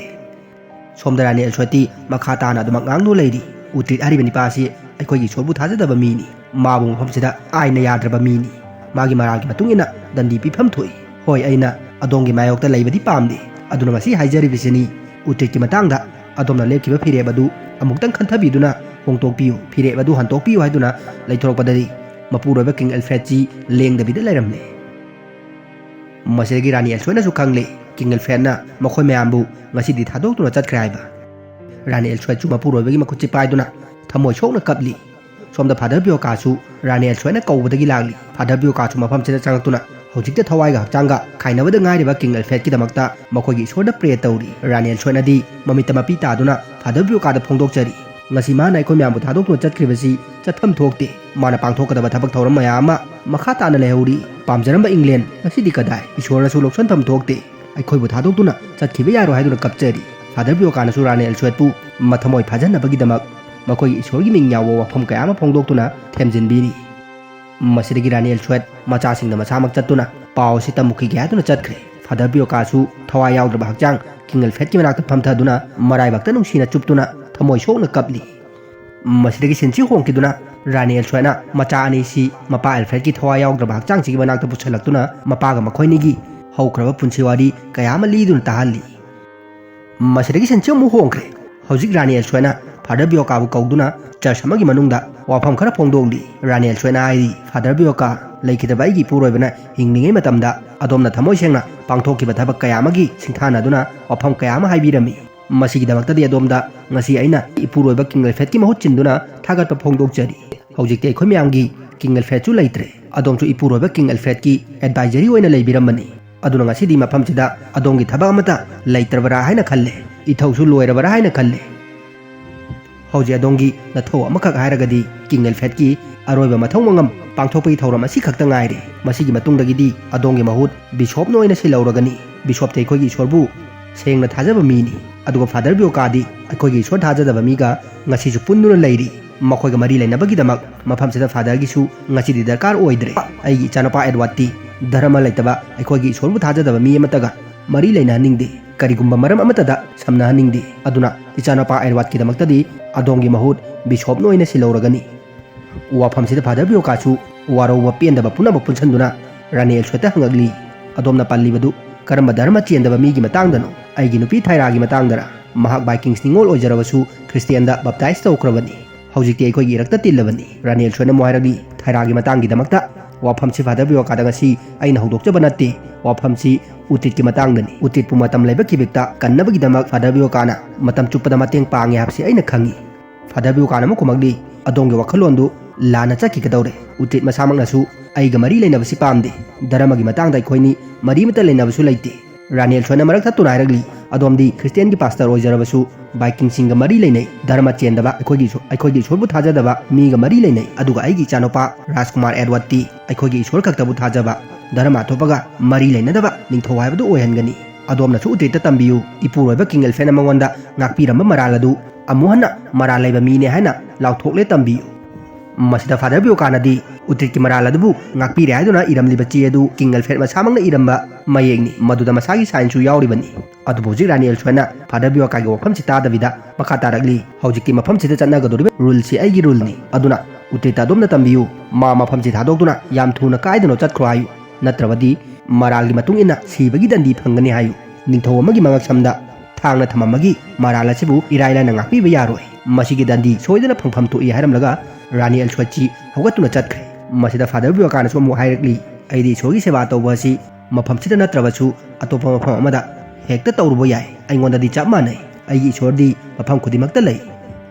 ꯁꯣꯝꯗ ꯔꯥꯅꯤ ꯑꯦꯜꯁ꯭ꯋꯦꯠꯇꯤ ꯃꯈꯥ ꯇꯥꯅ ꯑꯗꯨꯃꯛ ꯉꯥꯡꯗꯨꯅ ꯂꯩꯔꯤ꯫ ꯎꯇ꯭ꯔꯤꯠ ꯍꯥꯏꯔꯤꯕ ꯅꯤꯄꯥ ꯑꯁꯤ ꯑꯩꯈꯣꯏꯒꯤ ꯏꯁꯣꯔꯕꯨ ꯊꯥꯖꯗꯕ ꯃꯤꯅꯤ꯫ ꯃꯥꯕꯨ ꯃꯐꯝꯁꯤꯗ ꯑꯥꯏꯟꯅ ꯌꯥꯗ꯭ꯔꯕ ꯃꯤꯅꯤ꯫ ꯃꯥꯒꯤ ꯃꯔꯥꯜꯒꯤ ꯃꯇꯨꯡ ꯏꯟꯅ ꯗꯟꯗꯤ ꯄꯤꯐꯝ ꯊꯣꯛꯏ꯫ ꯍꯣꯏ, ꯑꯩꯅ ꯑꯗꯣꯝꯒꯤ ꯃꯥꯌꯣꯛꯇ ꯂꯩꯕꯗꯤ ꯄꯥꯝꯗꯦ, ꯑꯗꯨꯅ ꯉꯁꯤ ꯍꯥꯏꯖꯔꯤꯕꯁꯤꯅꯤ꯫ ꯎꯇ꯭ꯔꯤꯠꯀꯤ ꯃꯇꯥꯡꯗ ꯑꯗꯣꯝꯅ ꯂꯦꯞꯈꯤꯕ ꯐꯤꯔꯦꯞ ꯑꯗꯨ ꯑꯃꯨꯛꯇꯪ ꯈꯟꯊꯕꯤꯗꯨꯅ ꯍꯣꯡꯗꯣꯛꯄꯤꯌꯨ, ꯐꯤꯔꯦꯞ ꯑꯗꯨ ꯍꯟꯗꯣꯛꯄꯤꯌꯨ ꯍꯥꯏꯗꯨꯅ ꯂꯩꯊꯣꯔꯛꯄꯗꯗꯤ ꯃꯄꯨꯔꯣꯏꯕ ꯀꯤꯡ ꯑꯦꯜꯐ꯭ꯔꯦꯗꯁꯤ ꯂꯦꯡꯗꯕꯤꯗ ꯂꯩꯔꯝꯂꯦ꯫ ꯃꯁꯤꯗꯒꯤ ꯔꯥꯅꯤ ꯑꯦꯜꯁ꯭ꯋꯦꯠꯅꯁꯨ ꯈꯪꯂꯦ, ꯀꯤꯡ ꯑꯦꯜꯐ꯭ꯔꯦꯗꯅ ꯃꯈꯣꯏ ꯃꯌꯥꯝꯕꯨ ꯉꯁꯤꯗꯤ ꯊꯥꯗꯣꯛꯇꯨꯅ ꯆꯠꯈ꯭ꯔꯦ ꯍꯥꯏꯕ꯫ ꯔꯥꯅꯤ ꯑꯦꯜꯁ꯭ꯋꯦꯠꯁꯨ ꯃꯄꯨꯔꯣꯏꯕꯒꯤ ꯃꯈꯨꯠꯁꯤ ꯄꯥꯏꯗꯨꯅ ꯊꯃꯣꯏ ꯁꯣꯛꯅ ꯀꯞꯂꯤ꯫ ꯁꯣꯝꯗ ꯐꯥꯗꯔ ꯕꯤꯌꯣꯀꯥꯁꯨ ꯔꯥꯅꯤ ꯑꯦꯜꯁ꯭ꯋꯦꯠꯅ ꯀꯧꯕꯗꯒꯤ ꯂꯥꯛꯂꯤ꯫ ꯐꯥꯗꯔ ꯕꯤꯌꯣꯀꯥꯁꯨ ꯃꯐꯝꯁꯤꯗ ꯆꯪꯂꯛꯇꯨꯅ ꯍꯧꯖꯤꯛꯇ ꯊꯋꯥꯏꯒ ꯍꯛꯆꯥꯡꯒ ꯈꯥꯏꯅꯕꯗ ꯉꯥꯏꯔꯤꯕ ꯀꯤꯡ ꯑꯦꯜꯐ꯭ꯔꯦꯗꯀꯤꯗꯃꯛꯇ ꯃꯈꯣꯏꯒꯤ ꯏꯁꯣꯔꯗ ꯄ꯭ꯔꯦ ꯇꯧꯔꯤ꯫ ꯔꯥꯅꯤ ꯑꯦꯜꯁ꯭ꯋꯦꯠꯅꯗꯤ ꯃꯃꯤꯠꯇ ꯃꯄꯤ ꯇꯥꯗꯨꯅ ꯐꯥꯗꯔ ꯕꯤꯌꯣꯀꯥꯗ ꯐꯣꯡꯗꯣꯛꯆꯔꯤ꯫ ꯉꯁꯤ ꯃꯥꯅ ꯑꯩꯈꯣꯏ ꯃꯌꯥꯝꯕꯨ ꯊꯥꯗꯣꯛꯇꯨꯅ ꯆꯠꯈ꯭ꯔꯤꯕꯁꯤ ꯆꯠꯐꯝ ꯊꯣꯛꯇꯦ꯫ ꯃꯥꯅ ꯄꯥꯡꯊꯣꯛꯀꯗꯕ ꯊꯕꯛ ꯊꯧꯔꯝ ꯃꯌꯥꯝ ꯑꯃ ꯃꯈꯥ ꯇꯥꯅ ꯂꯩꯍꯧꯔꯤ꯫ ꯄꯥꯝꯖꯔꯝꯕ ꯏꯪꯂꯦꯟ ꯉꯁꯤꯗꯤ ꯀꯗꯥꯏ? ꯏꯁꯣꯔꯅꯁꯨ ꯂꯧꯁꯟꯐꯝ ꯊꯣꯛꯇꯦ꯫ ꯑꯩꯈꯣꯏꯕꯨ ꯊꯥꯗꯣꯛꯇꯨꯅ ꯆꯠꯈꯤꯕ ꯌꯥꯔꯣꯏ ꯍꯥꯏꯗꯨꯅ ꯀꯞꯆꯔꯤ꯫ ꯐꯥꯗꯔ ꯕꯤꯌꯣꯀꯥꯅꯁꯨ ꯔꯥꯅꯤ ꯑꯦꯜꯁ꯭ꯋꯦꯠꯄꯨ ꯃꯊꯃꯣꯏ ꯐꯥꯖꯅꯕꯒꯤꯗꯃꯛ ꯃꯈꯣꯏꯒꯤ ꯏꯁꯣꯔꯒꯤ ꯃꯤꯡ ꯌꯥꯎꯕ ꯋꯥꯐꯝ ꯀꯌꯥ ꯑꯃ ꯐꯣꯡꯗꯣꯛꯇꯨꯅ ꯊꯦꯝꯖꯤꯟꯕꯤꯔꯤ꯫ ꯃꯁꯤꯗꯒꯤ ꯔꯥꯅꯤ ꯑꯦꯜꯁ꯭ꯋꯦꯠ ꯃꯆꯥꯁꯤꯡꯗ ꯃꯁꯥꯃꯛ ꯆꯠꯇꯨꯅ ꯄꯥꯎ ꯑꯁꯤ ꯇꯝꯃꯨꯈꯤꯒꯦ ꯍꯥꯏꯗꯨꯅ ꯆꯠꯈ꯭ꯔꯦ꯫ ꯐꯥꯗꯔ ꯕꯤꯌꯣꯀꯥꯁꯨ ꯊꯋꯥꯏ ꯌꯥꯎꯗ꯭ꯔꯕ ꯍꯛꯆꯥꯡ ꯀꯤꯡ ꯑꯦꯜꯐ꯭ꯔꯦꯗꯀꯤ ꯃꯅꯥꯛꯇ ꯐꯝꯊꯗꯨꯅ ꯃꯔꯥꯏꯕꯛꯇ ꯅꯨꯡꯁꯤꯅ ꯆꯨꯞꯇꯨꯅ ꯊꯃꯣꯏ ꯁꯣꯛꯅ ꯀꯞꯂꯤ꯫ ꯃꯁꯤꯗꯒꯤ ꯁꯤꯟꯁꯤ ꯍꯣꯡꯈꯤꯗꯨꯅ ꯔꯥꯅꯤ ꯑꯦꯜꯁ꯭ꯋꯦꯠꯅ ꯃꯆꯥ ꯑꯅꯤꯁꯤ ꯃꯄꯥ ꯑꯦꯜꯐ꯭ꯔꯦꯗꯀꯤ ꯊꯋꯥꯏ ꯌꯥꯎꯗ꯭ꯔꯕ ꯍꯛꯆꯥꯡꯁꯤꯒꯤ ꯃꯅꯥꯛꯇ ꯄꯨꯁꯤꯜꯂꯛꯇꯨꯅ ꯃꯄꯥꯒ ꯃꯈꯣꯏꯅꯤꯒꯤ ꯍꯧꯈ꯭ꯔꯕ ꯄꯨꯟꯁꯤ ꯋꯥꯔꯤ ꯀꯌꯥ ꯑꯃ ꯂꯤꯗꯨꯅ ꯇꯥꯍꯜꯂꯤ꯫ ꯃꯁꯤꯗꯒꯤ ꯁꯤꯟꯁꯤ ꯑꯃꯨꯛ ꯍꯣꯡꯈ꯭ꯔꯦ꯫ ꯍꯧꯖꯤꯛ ꯔꯥꯅꯤ ꯑꯦꯜꯁ꯭ꯋꯦꯠꯅ ꯐꯥꯗꯔ ꯕꯤꯌꯣꯀꯥꯕꯨ ꯀꯧꯗꯨꯅ ꯆꯔꯆ ꯑꯃꯒꯤ ꯃꯅꯨꯡꯗ ꯋꯥꯐꯝ ꯈꯔ ꯐꯣꯡꯗꯣꯛꯂꯤ꯫ ꯔꯥꯅꯤ ꯑꯦꯜꯁ꯭ꯋꯦꯠꯅ ꯍꯥꯏꯔꯤ, "ꯐꯥꯗꯔ ꯕꯤꯌꯣꯀꯥ, ꯂꯩꯈꯤꯗꯕ ꯑꯩꯒꯤ ꯏꯄꯨꯔꯣꯏꯕꯅ ꯍꯤꯡꯂꯤꯉꯩ ꯃꯇꯝꯗ ꯑꯗꯣꯝꯅ ꯊꯃꯣꯏ ꯁꯦꯡꯅ ꯄꯥꯡꯊꯣꯛꯈꯤꯕ ꯊꯕꯛ ꯀꯌꯥ ꯑꯃꯒꯤ ꯁꯤꯡꯊꯥꯅꯗꯨꯅ ꯋꯥꯐꯝ ꯀꯌꯥ ꯑꯃ ꯍꯥꯏꯕꯤꯔꯝꯃꯤ꯫ ꯃꯁꯤꯒꯤꯗꯃꯛꯇꯗꯤ ꯑꯗꯣꯝꯗ ꯉꯁꯤ ꯑꯩꯅ ꯏꯄꯨꯔꯣꯏꯕ ꯀꯤꯡ ꯑꯦꯜꯐ꯭ꯔꯦꯗꯀꯤ ꯃꯍꯨꯠ ꯁꯤꯟꯗꯨꯅ ꯊꯥꯒꯠꯄ ꯐꯣꯡꯗꯣꯛꯆꯔꯤ꯫ ꯍꯧꯖꯤꯛꯇꯤ ꯑꯩꯈꯣꯏ ꯃꯌꯥꯝꯒꯤ ꯀꯤꯡ ꯑꯦꯜꯐ꯭ꯔꯦꯗꯁꯨ ꯂꯩꯇ꯭ꯔꯦ꯫ ꯑꯗꯣꯝꯁꯨ ꯏꯄꯨꯔꯣꯏꯕ ꯀꯤꯡ ꯑꯦꯜꯐ꯭ꯔꯦꯗꯀꯤ ꯑꯦꯗꯚꯥꯏꯖꯔꯤ ꯑꯣꯏꯅ ꯂꯩꯕꯤꯔꯝꯕꯅꯤ꯫ ꯑꯗꯨꯅ ꯉꯁꯤꯗꯤ ꯃꯐꯝꯁꯤꯗ ꯑꯗꯣꯝꯒꯤ ꯊꯕꯛ ꯑꯃꯠꯇ ꯂꯩꯇ꯭ꯔꯕꯔꯥ ꯍꯥꯏꯅ ꯈꯜꯂꯦ꯫ ꯏꯊꯧꯁꯨ ꯂꯣꯏꯔꯕꯔꯥ ꯍꯥꯏꯅ ꯈꯜꯂꯦ꯫ ꯍꯧꯖꯤꯛ ꯑꯗꯣꯝꯒꯤ ꯅꯊꯧ ꯑꯃꯈꯛ ꯍꯥꯏꯔꯒꯗꯤ ꯀꯤꯡ ꯑꯦꯜꯐ꯭ꯔꯦꯗꯀꯤ ꯑꯔꯣꯏꯕ ꯃꯊꯧ ꯃꯉꯝ ꯄꯥꯡꯊꯣꯛꯄꯒꯤ ꯊꯧꯔꯝ ꯑꯁꯤ ꯈꯛꯇ ꯉꯥꯏꯔꯦ꯫ ꯃꯁꯤꯒꯤ ꯃꯇꯨꯡꯗꯒꯤꯗꯤ ꯑꯗꯣꯝꯒꯤ ꯃꯍꯨꯠ ꯕꯤꯁꯣꯞꯅ ꯑꯣꯏꯅ ꯁꯤꯜꯍꯧꯔꯒꯅꯤ꯫ ꯕꯤꯁꯣꯞꯇꯤ ꯑꯩꯈꯣꯏꯒꯤ ꯏꯁꯣꯔꯕꯨ ꯁꯦꯡꯅ ꯊꯥꯖꯕ ꯃꯤꯅꯤ꯫ ꯑꯗꯨꯒ ꯐꯥꯗꯔ ꯕꯤꯌꯣꯀꯥꯗꯤ ꯑꯩꯈꯣꯏꯒꯤ ꯏꯁꯣꯔ ꯊꯥꯖꯗꯕ ꯃꯤꯒ ꯉꯁꯤꯁꯨ ꯄꯨꯟꯗꯨꯅ ꯂꯩꯔꯤ꯫ ꯃꯈꯣꯏꯒ ꯃꯔꯤ ꯂꯩꯅꯕꯒꯤꯗꯃꯛ ꯃꯐꯝꯁꯤꯗ ꯐꯥꯗꯔꯒꯤꯁꯨ ꯉꯁꯤꯗꯤ ꯗꯔꯀꯥꯔ ꯑꯣꯏꯗ꯭ꯔꯦ꯫ ꯑꯩꯒꯤ ꯏꯆꯥꯅꯨꯄꯥ ꯑꯦꯗꯋꯥꯔꯗꯇꯤ ꯙꯔꯃ ꯂꯩꯇꯕ, ꯑꯩꯈꯣꯏꯒꯤ ꯏꯁꯣꯔꯕꯨ ꯊꯥꯖꯗꯕ ꯃꯤ ꯑꯃꯠꯇꯒ ꯃꯔꯤ ꯂꯩꯅꯍꯟꯅꯤꯡꯗꯦ꯫ ꯀꯔꯤꯒꯨꯝꯕ ꯃꯔꯝ ꯑꯃꯠꯇꯗ ꯁꯝꯅꯍꯟꯅꯤꯡꯗꯦ꯫ ꯑꯗꯨꯅ ꯏꯆꯥꯅꯨꯄꯥ ꯑꯦꯗꯋꯥꯔꯗꯀꯤꯗꯃꯛꯇꯗꯤ ꯑꯗꯣꯝꯒꯤ ꯃꯍꯨꯠ ꯕꯤꯁꯣꯞꯅ ꯑꯣꯏꯅ ꯁꯤꯜꯍꯧꯔꯒꯅꯤ꯫ ꯋꯥꯐꯝꯁꯤꯗ ꯐꯥꯗꯔ ꯕꯤꯌꯣꯀꯥꯁꯨ ꯋꯥꯔꯧꯕ ꯄꯦꯟꯗꯕ ꯄꯨꯝꯅꯃꯛ ꯄꯨꯟꯁꯤꯟꯗꯨꯅ ꯔꯥꯅꯤ ꯑꯦꯜꯁ꯭ꯋꯦꯠꯇ ꯍꯪꯉꯛꯂꯤ, "ꯑꯗꯣꯝꯅ ꯄꯜꯂꯤꯕꯗꯨ ꯀꯔꯝꯕ ꯙꯔꯃ ꯆꯦꯟꯗꯕ ꯃꯤꯒꯤ ꯃꯇꯥꯡꯗꯅꯣ? ꯑꯩꯒꯤ ꯅꯨꯄꯤ ꯊꯥꯏꯔꯥꯒꯤ ꯃꯇꯥꯡꯗꯔ? ꯃꯍꯥꯛ ꯚꯥꯏꯀꯤꯡꯁ ꯅꯤꯉꯣꯜ ꯑꯣꯏꯖꯔꯕꯁꯨ ꯈ꯭ꯔꯤꯁꯇꯤꯌꯥꯟꯗ ꯕꯞꯇꯥꯏꯖ ꯇꯧꯈ꯭ꯔꯕꯅꯤ꯫ ꯍꯧꯖꯤꯛꯇꯤ ꯑꯩꯈꯣꯏꯒꯤ ꯏꯔꯛꯇ ꯇꯤꯜꯂꯕꯅꯤ꯫" ꯔꯥꯅꯤ ꯑꯦꯜꯁ꯭ꯋꯦꯠꯅ ꯑꯃꯨꯛ ꯍꯥꯏꯔꯛꯂꯤ, "ꯊꯥꯏꯔꯥꯒꯤ ꯃꯇꯥꯡꯒꯤꯗꯃꯛꯇ ꯋꯥꯐꯝꯁꯤ ꯐꯥꯗꯔ ꯕꯤꯌꯣꯀꯥꯗ ꯉꯁꯤ ꯑꯩꯅ ꯍꯧꯗꯣꯛꯆꯕ ꯅꯠꯇꯦ꯫ ꯋꯥꯐꯝꯁꯤ ꯎꯇꯤꯠꯀꯤ ꯃꯇꯥꯡꯗꯅꯤ꯫ ꯎꯇꯤꯠꯄꯨ ꯃꯇꯝ ꯂꯩꯕ ꯀꯤꯕꯤꯛꯇ ꯀꯟꯅꯕꯒꯤꯗꯃꯛ ꯐꯥꯗꯔ ꯕꯤꯌꯣꯀꯥꯅ ꯃꯇꯝ ꯆꯨꯞꯄꯗ ꯃꯇꯦꯡ ꯄꯥꯡꯉꯦ ꯍꯥꯏꯕꯁꯤ ꯑꯩꯅ ꯈꯪꯏ꯫" ꯐꯥꯗꯔ ꯕꯤꯌꯣꯀꯥꯅ ꯑꯃꯨꯛ ꯈꯨꯝꯃꯛꯂꯤ, "ꯑꯗꯣꯝꯒꯤ ꯋꯥꯈꯜꯂꯣꯟꯗꯨ ꯂꯥꯟꯅ ꯆꯠꯈꯤꯒꯗꯧꯔꯦ꯫ ꯎꯇꯤꯠ ꯃꯁꯥꯃꯛꯅꯁꯨ ꯑꯩꯒ ꯃꯔꯤ ꯂꯩꯅꯕꯁꯤ ꯄꯥꯝꯗꯦ꯫ ꯙꯔꯃꯒꯤ ꯃꯇꯥꯡꯗ ꯑꯩꯈꯣꯏꯅꯤ ꯃꯔꯤ ꯑꯃꯠꯇ ꯂꯩꯅꯕꯁꯨ ꯂꯩꯇꯦ꯫" ꯔꯥꯅꯤ ꯑꯦꯜꯁ꯭ꯋꯦꯠꯅ ꯃꯔꯛ ꯊꯠꯇꯨꯅ ꯍꯥꯏꯔꯛꯂꯤ, "ꯑꯗꯣꯝꯗꯤ ꯈ꯭ꯔꯤꯁꯇꯤꯌꯥꯟꯒꯤ ꯄꯥꯁꯇꯔ ꯑꯣꯏꯖꯔꯕꯁꯨ ꯚꯥꯏꯀꯤꯡꯁꯤꯡꯒ ꯃꯔꯤ ꯂꯩꯅꯩ꯫ ꯙꯔꯃ ꯆꯦꯟꯗꯕ, ꯑꯩꯈꯣꯏꯒꯤ ꯏꯁꯣ-, ꯑꯩꯈꯣꯏꯒꯤ ꯏꯁꯣꯔꯕꯨ ꯊꯥꯖꯗꯕ ꯃꯤꯒ ꯃꯔꯤ ꯂꯩꯅꯩ꯫ ꯑꯗꯨꯒ ꯑꯩꯒꯤ ꯏꯆꯥꯅꯨꯄꯥ ꯔꯥꯖꯀꯨꯃꯥꯔ ꯑꯦꯗꯋꯥꯔꯗꯇꯤ ꯑꯩꯈꯣꯏꯒꯤ ꯏꯁꯣꯔ ꯈꯛꯇꯕꯨ ꯊꯥꯖꯕ, ꯙꯔꯃ ꯑꯇꯣꯞꯄꯒ ꯃꯔꯤ ꯂꯩꯅꯗꯕ ꯅꯤꯡꯊꯧ ꯍꯥꯏꯕꯗꯨ ꯑꯣꯏꯍꯟꯒꯅꯤ꯫ ꯑꯗꯣꯝꯅꯁꯨ ꯎꯇꯤꯠꯇ ꯇꯝꯕꯤꯌꯨ꯫ ꯏꯄꯨꯔꯣꯏꯕ ꯀꯤꯡ ꯑꯦꯜꯐ꯭ꯔꯦꯗꯅ ꯃꯉꯣꯟꯗ ꯉꯥꯛꯄꯤꯔꯝꯕ ꯃꯔꯥꯜ ꯑꯗꯨ ꯑꯃꯨꯛ ꯍꯟꯅ ꯃꯔꯥꯜ ꯂꯩꯕ ꯃꯤꯅꯦ ꯍꯥꯏꯅ ꯂꯥꯎꯊꯣꯛꯂꯦ ꯇꯝꯕꯤꯌꯨ꯫" ꯃꯁꯤꯗ ꯐꯥꯗꯔ ꯕꯤꯌꯣꯀꯥꯅꯗꯤ ꯎꯇꯤꯠꯀꯤ ꯃꯔꯥꯜ ꯑꯗꯨꯕꯨ ꯉꯥꯛꯄꯤꯔꯦ ꯍꯥꯏꯗꯨꯅ ꯏꯔꯝꯂꯤꯕ ꯆꯦ ꯑꯗꯨ ꯀꯤꯡ ꯑꯦꯜꯐ꯭ꯔꯦꯗ ꯃꯁꯥꯃꯛꯅ ꯏꯔꯝꯕ ꯃꯌꯦꯛꯅꯤ꯫ ꯃꯗꯨꯗ ꯃꯁꯥꯒꯤ ꯁꯥꯏꯟꯁꯨ ꯌꯥꯎꯔꯤꯕꯅꯤ꯫ ꯑꯗꯨꯕꯨ ꯍꯧꯖꯤꯛ ꯔꯥꯅꯤ ꯑꯦꯜꯁ꯭ꯋꯦꯠꯅ ꯐꯥꯗꯔ ꯕꯤꯌꯣꯀꯥꯒꯤ ꯋꯥꯐꯝꯁꯤ ꯇꯥꯗꯕꯤꯗ ꯃꯈꯥ ꯇꯥꯔꯛꯂꯤ, "ꯍꯧꯖꯤꯛꯇꯤ ꯃꯐꯝꯁꯤꯗ ꯆꯠꯅꯒꯗꯧꯔꯤꯕ ꯔꯨꯜꯁꯤ ꯑꯩꯒꯤ ꯔꯨꯜꯅꯤ꯫ ꯑꯗꯨꯅ ꯎꯇꯤꯠꯇ ꯑꯗꯣꯝꯅ ꯇꯝꯕꯤꯌꯨ꯫ ꯃꯥ ꯃꯐꯝꯁꯤ ꯊꯥꯗꯣꯛꯇꯨꯅ ꯌꯥꯝ ꯊꯨꯅ ꯀꯥꯏꯗꯅꯣ ꯆꯠꯈ꯭ꯔꯣ ꯍꯥꯏꯌꯨ꯫ ꯅꯠꯇ꯭ꯔꯕꯗꯤ ꯃꯔꯥꯜꯒꯤ ꯃꯇꯨꯡ ꯏꯟꯅ ꯁꯤꯕꯒꯤ ꯗꯟꯗꯤ ꯐꯪꯒꯅꯤ ꯍꯥꯏꯌꯨ꯫ ꯅꯤꯡꯊꯧ ꯑꯃꯒꯤ ꯃꯉꯛꯁꯝꯗ ꯊꯥꯡꯅ ꯊꯝꯃꯝꯕꯒꯤ ꯃꯔꯥꯜ ꯑꯁꯤꯕꯨ ꯏꯔꯥꯏ ꯂꯥꯏꯅ ꯉꯥꯛꯄꯤꯕ ꯌꯥꯔꯣꯏ꯫ ꯃꯁꯤꯒꯤ ꯗꯟꯗꯤ ꯁꯣꯏꯗꯅ ꯐꯪꯐꯝ ꯊꯣꯛꯏ" ꯍꯥꯏꯔꯝꯂꯒ ꯔꯥꯅꯤ ꯑꯦꯜꯁ꯭ꯋꯦꯠꯁꯤ ꯍꯧꯒꯠꯇꯨꯅ ꯆꯠꯈ꯭ꯔꯦ꯫ ꯃꯁꯤꯗ ꯐꯥꯗꯔ ꯕꯤꯌꯣꯀꯥꯅꯁꯨ ꯑꯃꯨꯛ ꯍꯥꯏꯔꯛꯂꯤ, "ꯑꯩꯗꯤ ꯏꯁꯣꯔꯒꯤ ꯁꯦꯕꯥ ꯇꯧꯕ ꯑꯁꯤ ꯃꯐꯝꯁꯤꯗ ꯅꯠꯇ꯭ꯔꯕꯁꯨ ꯑꯇꯣꯞꯄ ꯃꯐꯝ ꯑꯃꯗ ꯍꯦꯛꯇ ꯇꯧꯔꯨꯕ ꯌꯥꯏ꯫ ꯑꯩꯉꯣꯟꯗꯗꯤ ꯆꯞ ꯃꯥꯟꯅꯩ꯫ ꯑꯩꯒꯤ ꯏꯁꯣꯔꯗꯤ ꯃꯐꯝ ꯈꯨꯗꯤꯡꯃꯛꯇ ꯂꯩ꯫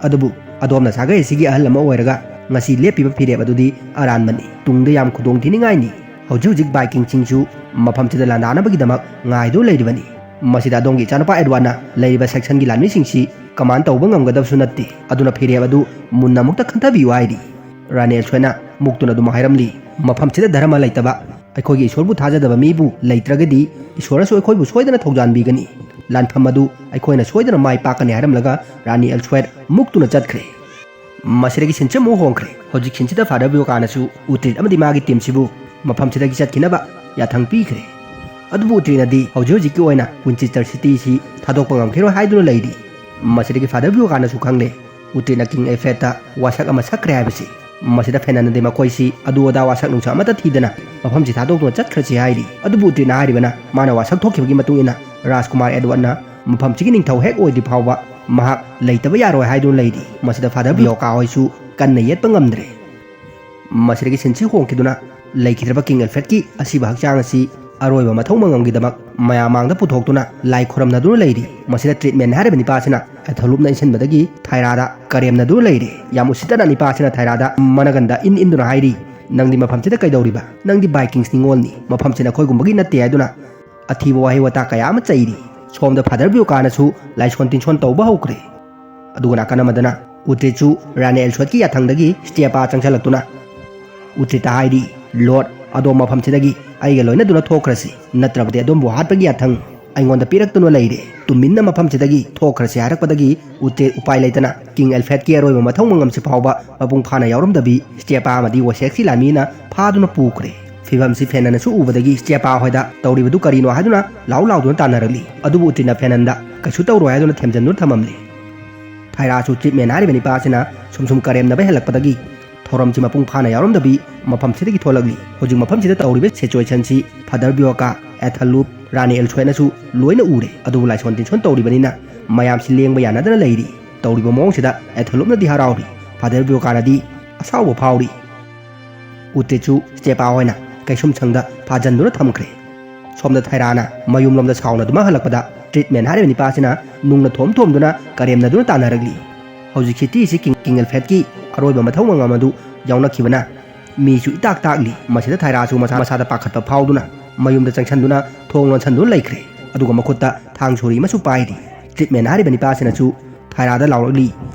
ꯑꯗꯨꯕꯨ ꯑꯗꯣꯝꯅ ꯁꯥꯒꯩ ꯑꯁꯤꯒꯤ ꯑꯍꯜ ꯑꯃ ꯑꯣꯏꯔꯒ ꯉꯁꯤ ꯂꯦꯞꯄꯤꯕ ꯐꯤꯔꯦꯞ ꯑꯗꯨꯗꯤ ꯑꯔꯥꯟꯕꯅꯤ꯫ ꯇꯨꯡꯗ ꯌꯥꯝ ꯈꯨꯗꯣꯡ ꯊꯤꯅꯤꯡꯉꯥꯏꯅꯤ꯫ ꯍꯧꯖꯤꯛ ꯍꯧꯖꯤꯛ ꯚꯥꯏꯀꯤꯡꯁꯤꯡꯁꯨ ꯃꯐꯝꯁꯤꯗ ꯂꯥꯟꯗꯥꯅꯕꯒꯤꯗꯃꯛ ꯉꯥꯏꯗꯨꯅ ꯂꯩꯔꯤꯕꯅꯤ꯫ ꯃꯁꯤꯗ ꯑꯗꯣꯝꯒꯤ ꯏꯆꯥꯅꯨꯄꯥ ꯑꯦꯗꯋꯥꯔꯗꯅ ꯂꯩꯔꯤꯕ ꯁꯦꯛꯁꯟꯒꯤ ꯂꯥꯟꯃꯤꯁꯤꯡꯁꯤ ꯀꯃꯥꯟ ꯇꯧꯕ ꯉꯝꯒꯗꯕꯁꯨ ꯅꯠꯇꯦ꯫ ꯑꯗꯨꯅ ꯐꯤꯔꯦꯞ ꯑꯗꯨ ꯃꯨꯟꯅ ꯑꯃꯨꯛꯇ ꯈꯟꯊꯕꯤꯌꯨ ꯍꯥꯏꯔꯤ꯫ ꯔꯥꯅꯤ ꯑꯦꯜꯁꯣꯏꯅ ꯃꯨꯛꯇꯨꯅ ꯑꯗꯨꯝ ꯍꯥꯏꯔꯝꯂꯤ, "ꯃꯐꯝꯁꯤꯗ ꯙꯔꯃ ꯂꯩꯇꯕ, ꯑꯩꯈꯣꯏꯒꯤ ꯏꯁꯣꯔꯕꯨ ꯊꯥꯖꯗꯕ ꯃꯤꯕꯨ ꯂꯩꯇ꯭ꯔꯒꯗꯤ ꯏꯁꯣꯔꯅꯁꯨ ꯑꯩꯈꯣꯏꯕꯨ ꯁꯣꯏꯗꯅ ꯊꯧꯖꯥꯟꯕꯤꯒꯅꯤ꯫ ꯂꯥꯟꯐꯝ ꯑꯗꯨ ꯑꯩꯈꯣꯏꯅ ꯁꯣꯏꯗꯅ ꯃꯥꯏ ꯄꯥꯛꯀꯅꯤ" ꯍꯥꯏꯔꯝꯂꯒ ꯔꯥꯅꯤ ꯑꯦꯜꯁꯣꯏꯠ ꯃꯨꯛꯇꯨꯅ ꯆꯠꯈ꯭ꯔꯦ꯫ ꯃꯁꯤꯗꯒꯤ ꯁꯤꯟꯁꯤ ꯑꯃꯨꯛ ꯍꯣꯡꯈ꯭ꯔꯦ꯫ ꯍꯧꯖꯤꯛ ꯁꯤꯟꯁꯤꯗ ꯐꯥꯗꯔ ꯕꯤꯌꯣꯀꯥꯅꯁꯨ ꯎꯇ꯭ꯔꯤꯠ ꯑꯃꯗꯤ ꯃꯥꯒꯤ ꯇꯤꯝꯁꯤꯕꯨ ꯃꯐꯝꯁꯤꯗꯒꯤ ꯆꯠꯈꯤꯅꯕ ꯌꯥꯊꯪ ꯄꯤꯈ꯭ꯔꯦ꯫ ꯑꯗꯨꯕꯨ ꯎꯇ꯭ꯔꯤꯠꯅꯗꯤ ꯍꯧꯖꯤꯛ ꯍꯧꯖꯤꯛꯀꯤ ꯑꯣꯏꯅ ꯋꯤꯟꯆꯦꯁꯇꯔ ꯁꯤꯇꯤꯁꯤ ꯊꯥꯗꯣꯛꯄ ꯉꯝꯈꯤꯔꯣꯏ ꯍꯥꯏꯗꯨꯅ ꯂꯩꯔꯤ꯫ ꯃꯁꯤꯗꯒꯤ ꯐꯥꯗꯔ ꯕꯤꯌꯣꯀꯥꯅꯁꯨ ꯈꯪꯂꯦ, ꯎꯇ꯭ꯔꯤꯠꯅ ꯀꯤꯡ ꯑꯦꯜꯐ꯭ꯔꯦꯗꯇ ꯋꯥꯁꯛ ꯑꯃ ꯁꯛꯈ꯭ꯔꯦ ꯍꯥꯏꯕꯁꯤ꯫ ꯃꯁꯤꯗ ꯐꯦꯅꯟꯅꯗꯤ ꯃꯈꯣꯏꯁꯤ ꯑꯗꯨ ꯑꯗꯥ ꯋꯥꯁꯛ ꯅꯨꯡꯁꯛ ꯑꯃꯠꯇ ꯊꯤꯗꯅ ꯃꯐꯝꯁꯤ ꯊꯥꯗꯣꯛꯇꯨꯅ ꯆꯠꯈ꯭ꯔꯁꯤ ꯍꯥꯏꯔꯤ꯫ ꯑꯗꯨꯕꯨ ꯎꯇ꯭ꯔꯤꯠꯅ ꯍꯥꯏꯔꯤꯕꯅ ꯃꯥꯅ ꯋꯥꯁꯛ ꯊꯣꯛꯈꯤꯕꯒꯤ ꯃꯇꯨꯡ ꯏꯟꯅ ꯔꯥꯖꯀꯨꯃꯥꯔ ꯑꯦꯗꯋꯥꯔꯗꯅ ꯃꯐꯝꯁꯤꯒꯤ ꯅꯤꯡꯊꯧ ꯍꯦꯛ ꯑꯣꯏꯗ꯭ꯔꯤ ꯐꯥꯎꯕ ꯃꯍꯥꯛ ꯂꯩꯇꯕ ꯌꯥꯔꯣꯏ ꯍꯥꯏꯗꯨꯅ ꯂꯩꯔꯤ꯫ ꯃꯁꯤꯗ ꯐꯥꯗꯔ ꯕꯤꯌꯣꯀꯥ ꯍꯣꯏꯁꯨ ꯀꯟꯅ ꯌꯦꯠꯄ ꯉꯝꯗ꯭ꯔꯦ꯫ ꯃꯁꯤꯗꯒꯤ ꯁꯤꯟꯁꯤ ꯍꯣꯡꯈꯤꯗꯨꯅ ꯂꯩꯈꯤꯗ꯭ꯔꯕ ꯀꯤꯡ ꯑꯦꯜꯐ꯭ꯔꯦꯗꯀꯤ ꯑꯁꯤꯕ ꯍꯛꯆꯥꯡ ꯑꯁꯤ ꯑꯔꯣꯏꯕ ꯃꯊꯧ ꯃꯉꯝꯒꯤꯗꯃꯛ ꯃꯌꯥꯝ ꯃꯥꯡꯗ ꯄꯨꯊꯣꯛꯇꯨꯅ ꯂꯥꯏ ꯈꯨꯔꯝꯅꯗꯨꯅ ꯂꯩꯔꯤ꯫ ꯃꯁꯤꯗ ꯇ꯭ꯔꯤꯠꯃꯦꯟ ꯍꯥꯏꯔꯤꯕ ꯅꯤꯄꯥ ꯑꯁꯤꯅ ꯑꯦꯊꯣꯂꯨꯞꯅ ꯏꯟꯁꯤꯟꯕꯗꯒꯤ ꯊꯥꯏꯔꯥꯗ ꯀꯔꯦꯝꯅꯗꯨꯅ ꯂꯩꯔꯤ꯫ ꯌꯥꯝ ꯎꯁꯤꯠꯇꯅ ꯅꯤꯄꯥ ꯑꯁꯤꯅ ꯊꯥꯏꯔꯥꯗ ꯃꯅꯒꯟꯗ ꯏꯟ ꯏꯟꯗꯨꯅ ꯍꯥꯏꯔꯤ, "ꯅꯪꯗꯤ ꯃꯐꯝꯁꯤꯗ ꯀꯩꯗꯧꯔꯤꯕ? ꯅꯪꯗꯤ ꯚꯥꯏꯀꯤꯡꯁ ꯅꯤꯉꯣꯜꯅꯤ, ꯃꯐꯝꯁꯤ ꯅꯈꯣꯏꯒꯨꯝꯕꯒꯤ ꯅꯠꯇꯦ" ꯍꯥꯏꯗꯨꯅ ꯑꯊꯤꯕ ꯋꯥꯍꯩ ꯋꯥꯇꯥ ꯀꯌꯥ ꯑꯃ ꯆꯩꯔꯤ꯫ ꯁꯣꯝꯗ ꯐꯥꯗꯔ ꯕꯤꯌꯣꯀꯥꯅꯁꯨ ꯂꯥꯏꯁꯣꯟ ꯇꯤꯟꯁꯣꯟ ꯇꯧꯕ ꯍꯧꯈ꯭ꯔꯦ꯫ ꯑꯗꯨꯒ ꯅꯥꯀꯟ ꯑꯃꯗꯅ ꯎꯇ꯭ꯔꯤꯠꯁꯨ ꯔꯥꯅꯤ ꯑꯦꯜꯁꯣꯠꯀꯤ ꯌꯥꯊꯪꯗꯒꯤ ꯁ꯭ꯇꯦꯄꯥ ꯆꯪꯁꯤꯜꯂꯛꯇꯨꯅ ꯎꯇ꯭ꯔꯤꯠꯇ ꯍꯥꯏꯔꯤ, "ꯂꯣꯔꯗ, ꯑꯗꯣꯝ ꯃꯐꯝꯁꯤꯗꯒꯤ ꯑꯩꯒ ꯂꯣꯏꯅꯗꯨꯅ ꯊꯣꯛꯈ꯭ꯔꯁꯤ, ꯅꯠꯇ꯭ꯔꯕꯗꯤ ꯑꯗꯣꯝꯕꯨ ꯍꯥꯠꯄꯒꯤ ꯌꯥꯊꯪ ꯑꯩꯉꯣꯟꯗ ꯄꯤꯔꯛꯇꯨꯅ ꯂꯩꯔꯦ꯫ ꯇꯨꯃꯤꯟꯅ ꯃꯐꯝꯁꯤꯗꯒꯤ ꯊꯣꯛꯈ꯭ꯔꯁꯤ" ꯍꯥꯏꯔꯛꯄꯗꯒꯤ ꯎꯇ꯭ꯔꯤꯠ ꯎꯄꯥꯏ ꯂꯩꯇꯅ ꯀꯤꯡ ꯑꯦꯜꯐ꯭ꯔꯦꯗꯀꯤ ꯑꯔꯣꯏꯕ ꯃꯊꯧ ꯃꯉꯝꯁꯤ ꯐꯥꯎꯕ ꯃꯄꯨꯡ ꯐꯥꯅ ꯌꯥꯎꯔꯝꯗꯕꯤ ꯁ꯭ꯇꯦꯄꯥ ꯑꯃꯗꯤ ꯋꯥꯁꯦꯛꯁꯤ ꯂꯥꯟꯃꯤꯅ ꯐꯥꯗꯨꯅ ꯄꯨꯈ꯭ꯔꯦ꯫ ꯐꯤꯕꯝꯁꯤ ꯐꯦꯅꯟꯅꯁꯨ ꯎꯕꯗꯒꯤ ꯁ꯭ꯇꯦꯄꯥ ꯍꯣꯏꯗ ꯇꯧꯔꯤꯕꯗꯨ ꯀꯔꯤꯅꯣ ꯍꯥꯏꯗꯨꯅ ꯂꯥꯎ ꯂꯥꯎꯗꯨꯅ ꯇꯥꯟꯅꯔꯛꯂꯤ꯫ ꯑꯗꯨꯕꯨ ꯎꯇ꯭ꯔꯤꯠꯅ ꯐꯦꯅꯟꯗ ꯀꯩꯁꯨ ꯇꯧꯔꯣꯏ ꯍꯥꯏꯗꯨꯅ ꯊꯦꯝꯖꯤꯟꯗꯨꯅ ꯊꯝꯃꯝꯂꯤ꯫ ꯊꯥꯏꯔꯥꯁꯨ ꯇ꯭ꯔꯤꯠꯃꯦꯟ ꯍꯥꯏꯔꯤꯕ ꯅꯤꯄꯥ ꯑꯁꯤꯅ ꯁꯨꯝ ꯁꯨꯝ ꯀꯔꯦꯝꯅꯕ ꯍꯦꯜꯂꯛꯄꯗꯒꯤ ꯊꯧꯔꯝꯁꯤ ꯃꯄꯨꯡ ꯐꯥꯅ ꯌꯥꯎꯔꯝꯗꯕꯤ ꯃꯐꯝꯁꯤꯗꯒꯤ ꯊꯣꯛꯂꯛꯂꯤ꯫ ꯍꯧꯖꯤꯛ ꯃꯐꯝꯁꯤꯗ ꯇꯧꯔꯤꯕ ꯁꯤꯆꯨꯋꯦꯁꯟꯁꯤ ꯐꯥꯗꯔ ꯕꯤꯌꯣꯀꯥ, ꯑꯦꯊꯂꯨꯞ, ꯔꯥꯅꯤ ꯑꯦꯜꯁꯣꯏꯅꯁꯨ ꯂꯣꯏꯅ ꯎꯔꯦ꯫ ꯑꯗꯨꯕꯨ ꯂꯥꯏꯁꯣꯟ ꯇꯤꯟꯁꯣꯟ ꯇꯧꯔꯤꯕꯅꯤꯅ ꯃꯌꯥꯝꯁꯤ ꯂꯦꯡꯕ ꯌꯥꯅꯗꯅ ꯂꯩꯔꯤ꯫ ꯇꯧꯔꯤꯕ ꯃꯑꯣꯡꯁꯤꯗ ꯑꯦꯊꯂꯨꯞꯅꯗꯤ ꯍꯔꯥꯎꯔꯤ, ꯐꯥꯗꯔ ꯕꯤꯌꯣꯀꯥꯅꯗꯤ ꯑꯁꯥꯎꯕ ꯐꯥꯎꯔꯤ꯫ ꯎꯇ꯭ꯔꯤꯠꯁꯨ ꯁ꯭ꯇꯦꯄꯥ ꯍꯣꯏꯅ ꯀꯩꯁꯨꯝꯁꯪꯗ ꯐꯥꯖꯟꯗꯨꯅ ꯊꯝꯈ꯭ꯔꯦ꯫ ꯁꯣꯝꯗ ꯊꯥꯏꯔꯥꯅ ꯃꯌꯨꯝꯂꯣꯝꯗ ꯁꯥꯎꯅꯗꯨꯅ ꯍꯜꯂꯛꯄꯗ ꯇ꯭ꯔꯤꯠꯃꯦꯟ ꯍꯥꯏꯔꯤꯕ ꯅꯤꯄꯥꯁꯤꯅ ꯅꯨꯡꯅ ꯊꯣꯝ ꯊꯣꯝꯗꯨꯅ ꯀꯔꯦꯝꯅꯗꯨꯅ ꯇꯥꯟꯅꯔꯛꯂꯤ꯫ ꯍꯧꯖꯤꯛ ꯁꯤꯇꯤꯁꯤ ꯀꯤꯡ ꯀꯤꯡ ꯑꯦꯜꯐ꯭ꯔꯦꯗꯀꯤ ꯑꯔꯣꯏꯕ ꯃꯊꯧ ꯃꯉꯝ ꯑꯗꯨ ꯌꯥꯎꯅꯈꯤꯕꯅ ꯃꯤꯁꯨ ꯏꯇꯥꯛ ꯇꯥꯛꯂꯤ꯫ ꯃꯁꯤꯗ ꯊꯥꯏꯔꯥꯁꯨ ꯃꯁꯥ ꯃꯁꯥꯗ ꯄꯥꯈꯠꯄ ꯐꯥꯎꯗꯨꯅ ꯃꯌꯨꯝꯗ ꯆꯪꯁꯤꯟꯗꯨꯅ ꯊꯣꯡ ꯂꯣꯟꯁꯤꯟꯗꯨꯅ ꯂꯩꯈ꯭ꯔꯦ꯫ ꯑꯗꯨꯒ ꯃꯈꯨꯠꯇ ꯊꯥꯡ ꯁꯣꯔꯤ ꯑꯃꯁꯨ ꯄꯥꯏꯔꯤ꯫ ꯇ꯭ꯔꯤꯠꯃꯦꯟ ꯍꯥꯏꯔꯤꯕ ꯅꯤꯄꯥꯁꯤꯅꯁꯨ ꯊꯥꯏꯔꯥꯗ ꯂꯥꯎꯔꯛꯂꯤ,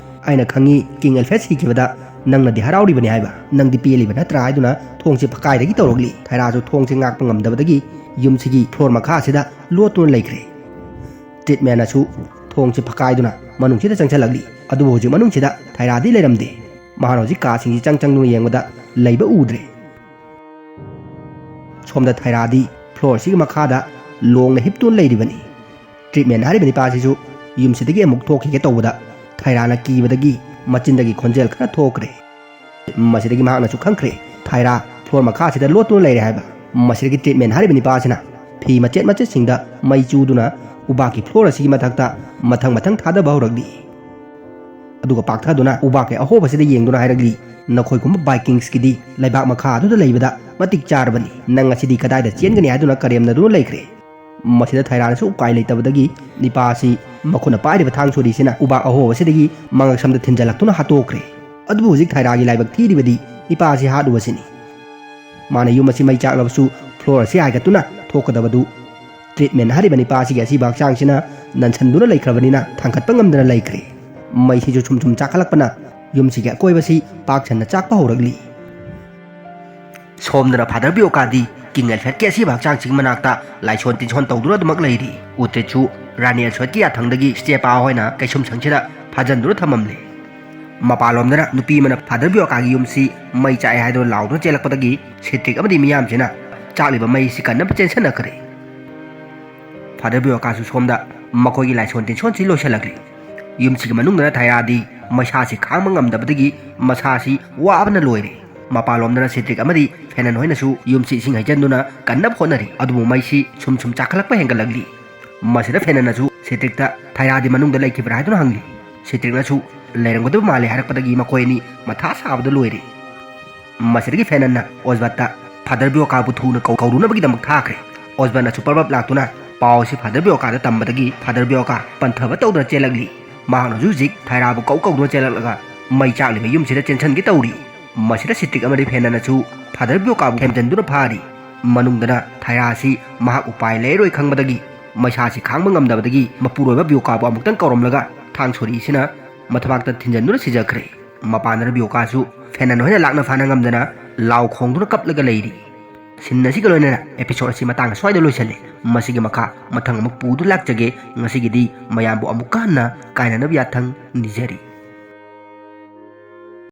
"ꯑꯩꯅ ꯈꯪꯉꯤ, ꯀꯤꯡ ꯑꯦꯜꯐ꯭ꯔꯦꯗ ꯁꯤꯈꯤꯕꯗ ꯅꯪꯅꯗꯤ ꯍꯔꯥꯎꯔꯤꯕꯅꯤ ꯍꯥꯏꯕ, ꯅꯪꯗꯤ ꯄꯦꯜꯂꯤꯕ ꯅꯠꯇ꯭ꯔꯥ?" ꯍꯥꯏꯗꯨꯅ ꯊꯣꯡꯁꯦ ꯐꯛꯀꯥꯏꯗꯒꯤ ꯇꯧꯔꯛꯂꯤ꯫ ꯊꯥꯏꯔꯥꯁꯨ ꯊꯣꯡꯁꯦ ꯉꯥꯛꯄ ꯉꯝꯗꯕꯗꯒꯤ ꯌꯨꯝꯁꯤꯒꯤ ꯐ꯭ꯂꯣꯔ ꯃꯈꯥ ꯑꯁꯤꯗ ꯂꯣꯠꯇꯨꯅ ꯂꯩꯈ꯭ꯔꯦ꯫ ꯇ꯭ꯔꯤꯠꯃꯦꯟꯅꯁꯨ ꯊꯣꯡꯁꯦ ꯐꯛꯀꯥꯏꯗꯨꯅ ꯃꯅꯨꯡꯁꯤꯗ ꯆꯪꯁꯤꯜꯂꯛꯂꯤ꯫ ꯑꯗꯨꯕꯨ ꯍꯧꯖꯤꯛ ꯃꯅꯨꯡꯁꯤꯗ ꯊꯥꯏꯔꯥꯗꯤ ꯂꯩꯔꯝꯗꯦ꯫ ꯃꯍꯥꯛꯅ ꯍꯧꯖꯤꯛ ꯀꯥꯁꯤꯡꯁꯤ ꯆꯪ ꯆꯪꯗꯨꯅ ꯌꯦꯡꯕꯗ ꯂꯩꯕ ꯎꯗ꯭ꯔꯦ꯫ ꯁꯣꯝꯗ ꯊꯥꯏꯔꯥꯗꯤ ꯐ꯭ꯂꯣꯔꯁꯤꯒꯤ ꯃꯈꯥꯗ ꯂꯣꯡꯅ ꯍꯤꯞꯇꯨꯅ ꯂꯩꯔꯤꯕꯅꯤ꯫ ꯇ꯭ꯔꯤꯠꯃꯦꯟ ꯍꯥꯏꯔꯤꯕ ꯅꯤꯄꯥꯁꯤꯁꯨ ꯌꯨꯝꯁꯤꯗꯒꯤ ꯑꯃꯨꯛ ꯊꯣꯛꯈꯤꯒꯦ ꯇꯧꯕꯗ ꯊꯥꯏꯔꯥꯅ ꯀꯤꯕꯗꯒꯤ ꯃꯆꯤꯟꯗꯒꯤ ꯈꯣꯟꯖꯦꯜ ꯈꯔ ꯊꯣꯛꯈ꯭ꯔꯦ꯫ ꯃꯁꯤꯗꯒꯤ ꯃꯍꯥꯛꯅꯁꯨ ꯈꯪꯈ꯭ꯔꯦ, ꯊꯥꯏꯔꯥ ꯐ꯭ꯂꯣꯔ ꯃꯈꯥꯁꯤꯗ ꯂꯣꯠꯇꯨꯅ ꯂꯩꯔꯦ ꯍꯥꯏꯕ꯫ ꯃꯁꯤꯗꯒꯤ ꯇ꯭ꯔꯤꯠꯃꯦꯟ ꯍꯥꯏꯔꯤꯕ ꯅꯤꯄꯥ ꯑꯁꯤꯅ ꯐꯤ ꯃꯆꯦꯠ ꯃꯆꯦꯠꯁꯤꯡꯗ ꯃꯩ ꯆꯨꯗꯨꯅ ꯎꯕꯥꯛꯀꯤ ꯐ꯭ꯂꯣꯔ ꯑꯁꯤꯒꯤ ꯃꯊꯛꯇ ꯃꯊꯪ ꯃꯊꯪ ꯊꯥꯗꯕ ꯍꯧꯔꯛꯂꯤ꯫ ꯑꯗꯨꯒ ꯄꯥꯛꯊꯗꯨꯅ ꯎꯕꯥꯛꯀꯤ ꯑꯍꯣꯕꯁꯤꯗ ꯌꯦꯡꯗꯨꯅ ꯍꯥꯏꯔꯛꯂꯤ, "ꯅꯈꯣꯏꯒꯨꯝꯕ ꯕꯥꯏꯀꯤꯡꯁꯀꯤꯗꯤ ꯂꯩꯕꯥꯛ ꯃꯈꯥ ꯑꯗꯨꯗ ꯂꯩꯕꯗ ꯃꯇꯤꯛ ꯆꯥꯔꯕꯅꯤ꯫ ꯅꯪ ꯉꯁꯤꯗꯤ ꯀꯗꯥꯏꯗ ꯆꯦꯟꯒꯅꯤ?" ꯍꯥꯏꯗꯨꯅ ꯀꯔꯦꯝꯅꯗꯨꯅ ꯂꯩꯈ꯭ꯔꯦ꯫ ꯃꯁꯤꯗ ꯊꯥꯏꯔꯥꯅꯁꯨ ꯎꯄꯥꯏ ꯂꯩꯇꯕꯗꯒꯤ ꯅꯤꯄꯥ ꯑꯁꯤ ꯃꯈꯨꯠꯅ ꯄꯥꯏꯔꯤꯕ ꯊꯥꯡ ꯁꯣꯔꯤꯁꯤꯅ ꯎꯕꯥꯛ ꯑꯍꯣꯕꯁꯤꯗꯒꯤ ꯃꯉꯛꯁꯝꯗ ꯊꯤꯟꯖꯜꯂꯛꯇꯨꯅ ꯍꯥꯠꯇꯣꯛꯈ꯭ꯔꯦ꯫ ꯑꯗꯨꯕꯨ ꯍꯧꯖꯤꯛ ꯊꯥꯏꯔꯥꯒꯤ ꯂꯥꯏꯕꯛ ꯊꯤꯔꯤꯕꯗꯤ ꯅꯤꯄꯥ ꯑꯁꯤ ꯍꯥꯠꯂꯨꯕꯁꯤꯅꯤ꯫ ꯃꯥꯅ ꯌꯨꯝ ꯑꯁꯤ ꯃꯩ ꯆꯥꯛꯂꯕꯁꯨ ꯐ꯭ꯂꯣꯔ ꯑꯁꯤ ꯍꯥꯏꯒꯠꯇꯨꯅ ꯊꯣꯛꯀꯗꯕꯗꯨ ꯇ꯭ꯔꯤꯠꯃꯦꯟ ꯍꯥꯏꯔꯤꯕ ꯅꯤꯄꯥ ꯑꯁꯤꯒꯤ ꯑꯁꯤꯕ ꯍꯛꯆꯥꯡꯁꯤꯅ ꯅꯟꯁꯟꯗꯨꯅ ꯂꯩꯈ꯭ꯔꯕꯅꯤꯅ ꯊꯥꯡꯒꯠꯄ ꯉꯝꯗꯅ ꯂꯩꯈ꯭ꯔꯦ꯫ ꯃꯩꯁꯤꯁꯨ ꯁꯨꯝ ꯁꯨꯝ ꯆꯥꯛꯈꯠꯂꯛꯄꯅ ꯌꯨꯝꯁꯤꯒꯤ ꯑꯀꯣꯏꯕꯁꯤ ꯄꯥꯛ ꯁꯟꯅ ꯆꯥꯛꯄ ꯍꯧꯔꯛꯂꯤ꯫ ꯁꯣꯝꯗꯅ ꯐꯥꯗꯔ ꯕꯤꯌꯣꯀꯥꯗꯤ ꯀꯤꯡ ꯑꯦꯜꯐ꯭ꯔꯦꯗꯀꯤ ꯑꯁꯤꯕ ꯍꯛꯆꯥꯡꯁꯤꯡ ꯃꯅꯥꯛꯇ ꯂꯥꯏꯁꯣꯟ ꯇꯤꯟꯁꯣꯟ ꯇꯧꯗꯨꯅ ꯑꯗꯨꯃꯛ ꯂꯩꯔꯤ꯫ ꯎꯇ꯭ꯔꯤꯠꯁꯨ ꯔꯥꯅꯤ ꯑꯦꯜꯁꯣꯏꯠꯀꯤ ꯌꯥꯊꯪꯗꯒꯤ ꯁ꯭ꯇꯦꯄꯥ ꯍꯣꯏꯅ ꯀꯩꯁꯨꯝꯁꯪꯁꯤꯗ ꯐꯥꯖꯟꯗꯨꯅ ꯊꯝꯃꯝꯂꯦ꯫ ꯃꯄꯥꯟꯂꯣꯝꯗꯅ ꯅꯨꯄꯤ ꯑꯃꯅ ꯐꯥꯗꯔ ꯕꯤꯌꯣꯀꯥꯒꯤ ꯌꯨꯝꯁꯤ ꯃꯩ ꯆꯥꯛꯑꯦ ꯍꯥꯏꯗꯨꯅ ꯂꯥꯎꯗꯨꯅ ꯆꯦꯜꯂꯛꯄꯗꯒꯤ ꯁꯤꯇ꯭ꯔꯤꯛ ꯑꯃꯗꯤ ꯃꯤꯌꯥꯝꯁꯤꯅ ꯆꯥꯛꯂꯤꯕ ꯃꯩꯁꯤ ꯀꯟꯅꯕ ꯆꯦꯟꯁꯤꯟꯅꯈ꯭ꯔꯦ꯫ ꯐꯥꯗꯔ ꯕꯤꯌꯣꯀꯥꯁꯨ ꯁꯣꯝꯗ ꯃꯈꯣꯏꯒꯤ ꯂꯥꯏꯁꯣꯟ ꯇꯤꯟꯁꯣꯟꯁꯤ ꯂꯣꯏꯁꯤꯜꯂꯛꯂꯤ꯫ ꯌꯨꯝꯁꯤꯒꯤ ꯃꯅꯨꯡꯗꯅ ꯊꯥꯏꯔꯥꯗꯤ ꯃꯩꯁꯥꯁꯤ ꯈꯥꯡꯕ ꯉꯝꯗꯕꯗꯒꯤ ꯃꯁꯥꯁꯤ ꯋꯥꯕꯅ ꯂꯣꯏꯔꯦ꯫ ꯃꯄꯥꯟꯂꯣꯝꯗꯅ ꯁꯤꯇ꯭ꯔꯤꯛ ꯑꯃꯗꯤ ꯐꯦꯅꯟ ꯍꯣꯏꯅꯁꯨ ꯌꯨꯝꯁꯤ ꯏꯁꯤꯡ ꯍꯩꯖꯤꯟꯗꯨꯅ ꯀꯟꯅꯕ ꯍꯣꯠꯅꯔꯤ꯫ ꯑꯗꯨꯕꯨ ꯃꯩꯁꯤ ꯁꯨꯝ ꯁꯨꯝ ꯆꯥꯈꯠꯂꯛꯄ ꯍꯦꯟꯒꯠꯂꯛꯂꯤ꯫ ꯃꯁꯤꯗ ꯐꯦꯅꯟꯅꯁꯨ ꯁꯤꯇ꯭ꯔꯤꯛꯇ ꯊꯥꯏꯔꯥꯗꯤ ꯃꯅꯨꯡꯗ ꯂꯩꯈꯤꯕ꯭ꯔꯥ ꯍꯥꯏꯗꯨꯅ ꯍꯪꯂꯤ꯫ ꯁꯤꯇ꯭ꯔꯤꯛꯅꯁꯨ ꯂꯩꯔꯝꯒꯗꯕ ꯃꯥꯜꯂꯦ ꯍꯥꯏꯔꯛꯄꯗꯒꯤ ꯃꯈꯣꯏ ꯑꯅꯤ ꯃꯊꯥ ꯁꯥꯕꯗ ꯂꯣꯏꯔꯦ꯫ ꯃꯁꯤꯗꯒꯤ ꯐꯦꯅꯟꯅ ꯑꯣꯁꯕꯠꯇ ꯐꯥꯗꯔ ꯕꯤꯌꯣꯀꯥꯕꯨ ꯊꯨꯅ ꯀꯧ-, ꯀꯧꯔꯨꯅꯕꯒꯤꯗꯃꯛ ꯊꯥꯈ꯭ꯔꯦ꯫ ꯑꯣꯁꯕꯠꯅ ꯁꯨꯄꯔ ꯕꯕ ꯂꯥꯛꯇꯨꯅ ꯄꯥꯎ ꯑꯁꯤ ꯐꯥꯗꯔ ꯕꯤꯌꯣꯀꯥꯗ ꯇꯝꯕꯗꯒꯤ ꯐꯥꯗꯔ ꯕꯤꯌꯣꯀꯥ ꯄꯟꯊꯕ ꯇꯧꯗꯅ ꯆꯦꯜꯂꯛꯂꯤ꯫ ꯃꯍꯥꯛꯅꯁꯨ ꯍꯧꯖꯤꯛ ꯊꯥꯏꯔꯥꯕꯨ ꯀꯧ ꯀꯧꯗꯨꯅ ꯆꯦꯜꯂꯛꯂꯒ ꯃꯩ ꯆꯥꯛꯂꯤꯕ ꯌꯨꯝꯁꯤꯗ ꯆꯦꯟꯁꯤꯟꯒꯦ ꯇꯧꯔꯤ꯫ ꯃꯁꯤꯗ ꯁꯤꯇ꯭ꯔꯤꯛ ꯑꯃꯗꯤ ꯐꯦꯅꯟꯅꯁꯨ ꯐꯥꯗꯔ ꯕꯤꯌꯣꯀꯥꯕꯨ ꯊꯦꯝꯖꯤꯟꯗꯨꯅ ꯐꯥꯔꯤ꯫ ꯃꯅꯨꯡꯗꯅ ꯊꯥꯏꯔꯥ ꯑꯁꯤ ꯃꯍꯥꯛ ꯎꯄꯥꯏ ꯂꯩꯔꯣꯏ ꯈꯪꯕꯗꯒꯤ ꯃꯩꯁꯥꯁꯤ ꯈꯥꯡꯕ ꯉꯝꯗꯕꯗꯒꯤ ꯃꯄꯨꯔꯣꯏꯕ ꯕꯤꯌꯣꯀꯥꯕꯨ ꯑꯃꯨꯛꯇꯪ ꯀꯧꯔꯝꯂꯒ ꯊꯥꯡ ꯁꯣꯔꯤ ꯑꯁꯤꯅ ꯃꯊꯕꯥꯛꯇ ꯊꯤꯟꯖꯤꯟꯗꯨꯅ ꯁꯤꯖꯈ꯭ꯔꯦ꯫ ꯃꯄꯥꯟꯗꯅ ꯕꯤꯌꯣꯀꯥꯁꯨ ꯐꯦꯅꯟ ꯍꯣꯏꯅ ꯂꯥꯛꯅ ꯐꯥꯅ ꯉꯝꯗꯅ ꯂꯥꯎ ꯈꯣꯡꯗꯨꯅ ꯀꯞꯂꯒ ꯂꯩꯔꯤ꯫ ꯁꯤꯟ ꯑꯁꯤꯒ ꯂꯣꯏꯅꯅ episode ꯑꯁꯤ ꯃꯇꯥꯡ ꯑꯁ꯭ꯋꯥꯏꯗ ꯂꯣꯏꯁꯤꯜꯂꯦ꯫ ꯃꯁꯤꯒꯤ ꯃꯈꯥ ꯃꯊꯪ ꯑꯃꯨꯛ ꯄꯨꯗꯨꯅ ꯂꯥꯛꯆꯒꯦ꯫ ꯉꯁꯤꯒꯤꯗꯤ ꯃꯌꯥꯝꯕꯨ ꯑꯃꯨꯛꯀ ꯍꯟꯅ ꯀꯥꯏꯅꯅꯕ ꯌꯥꯊꯪ ꯅꯤꯖꯔꯤ꯫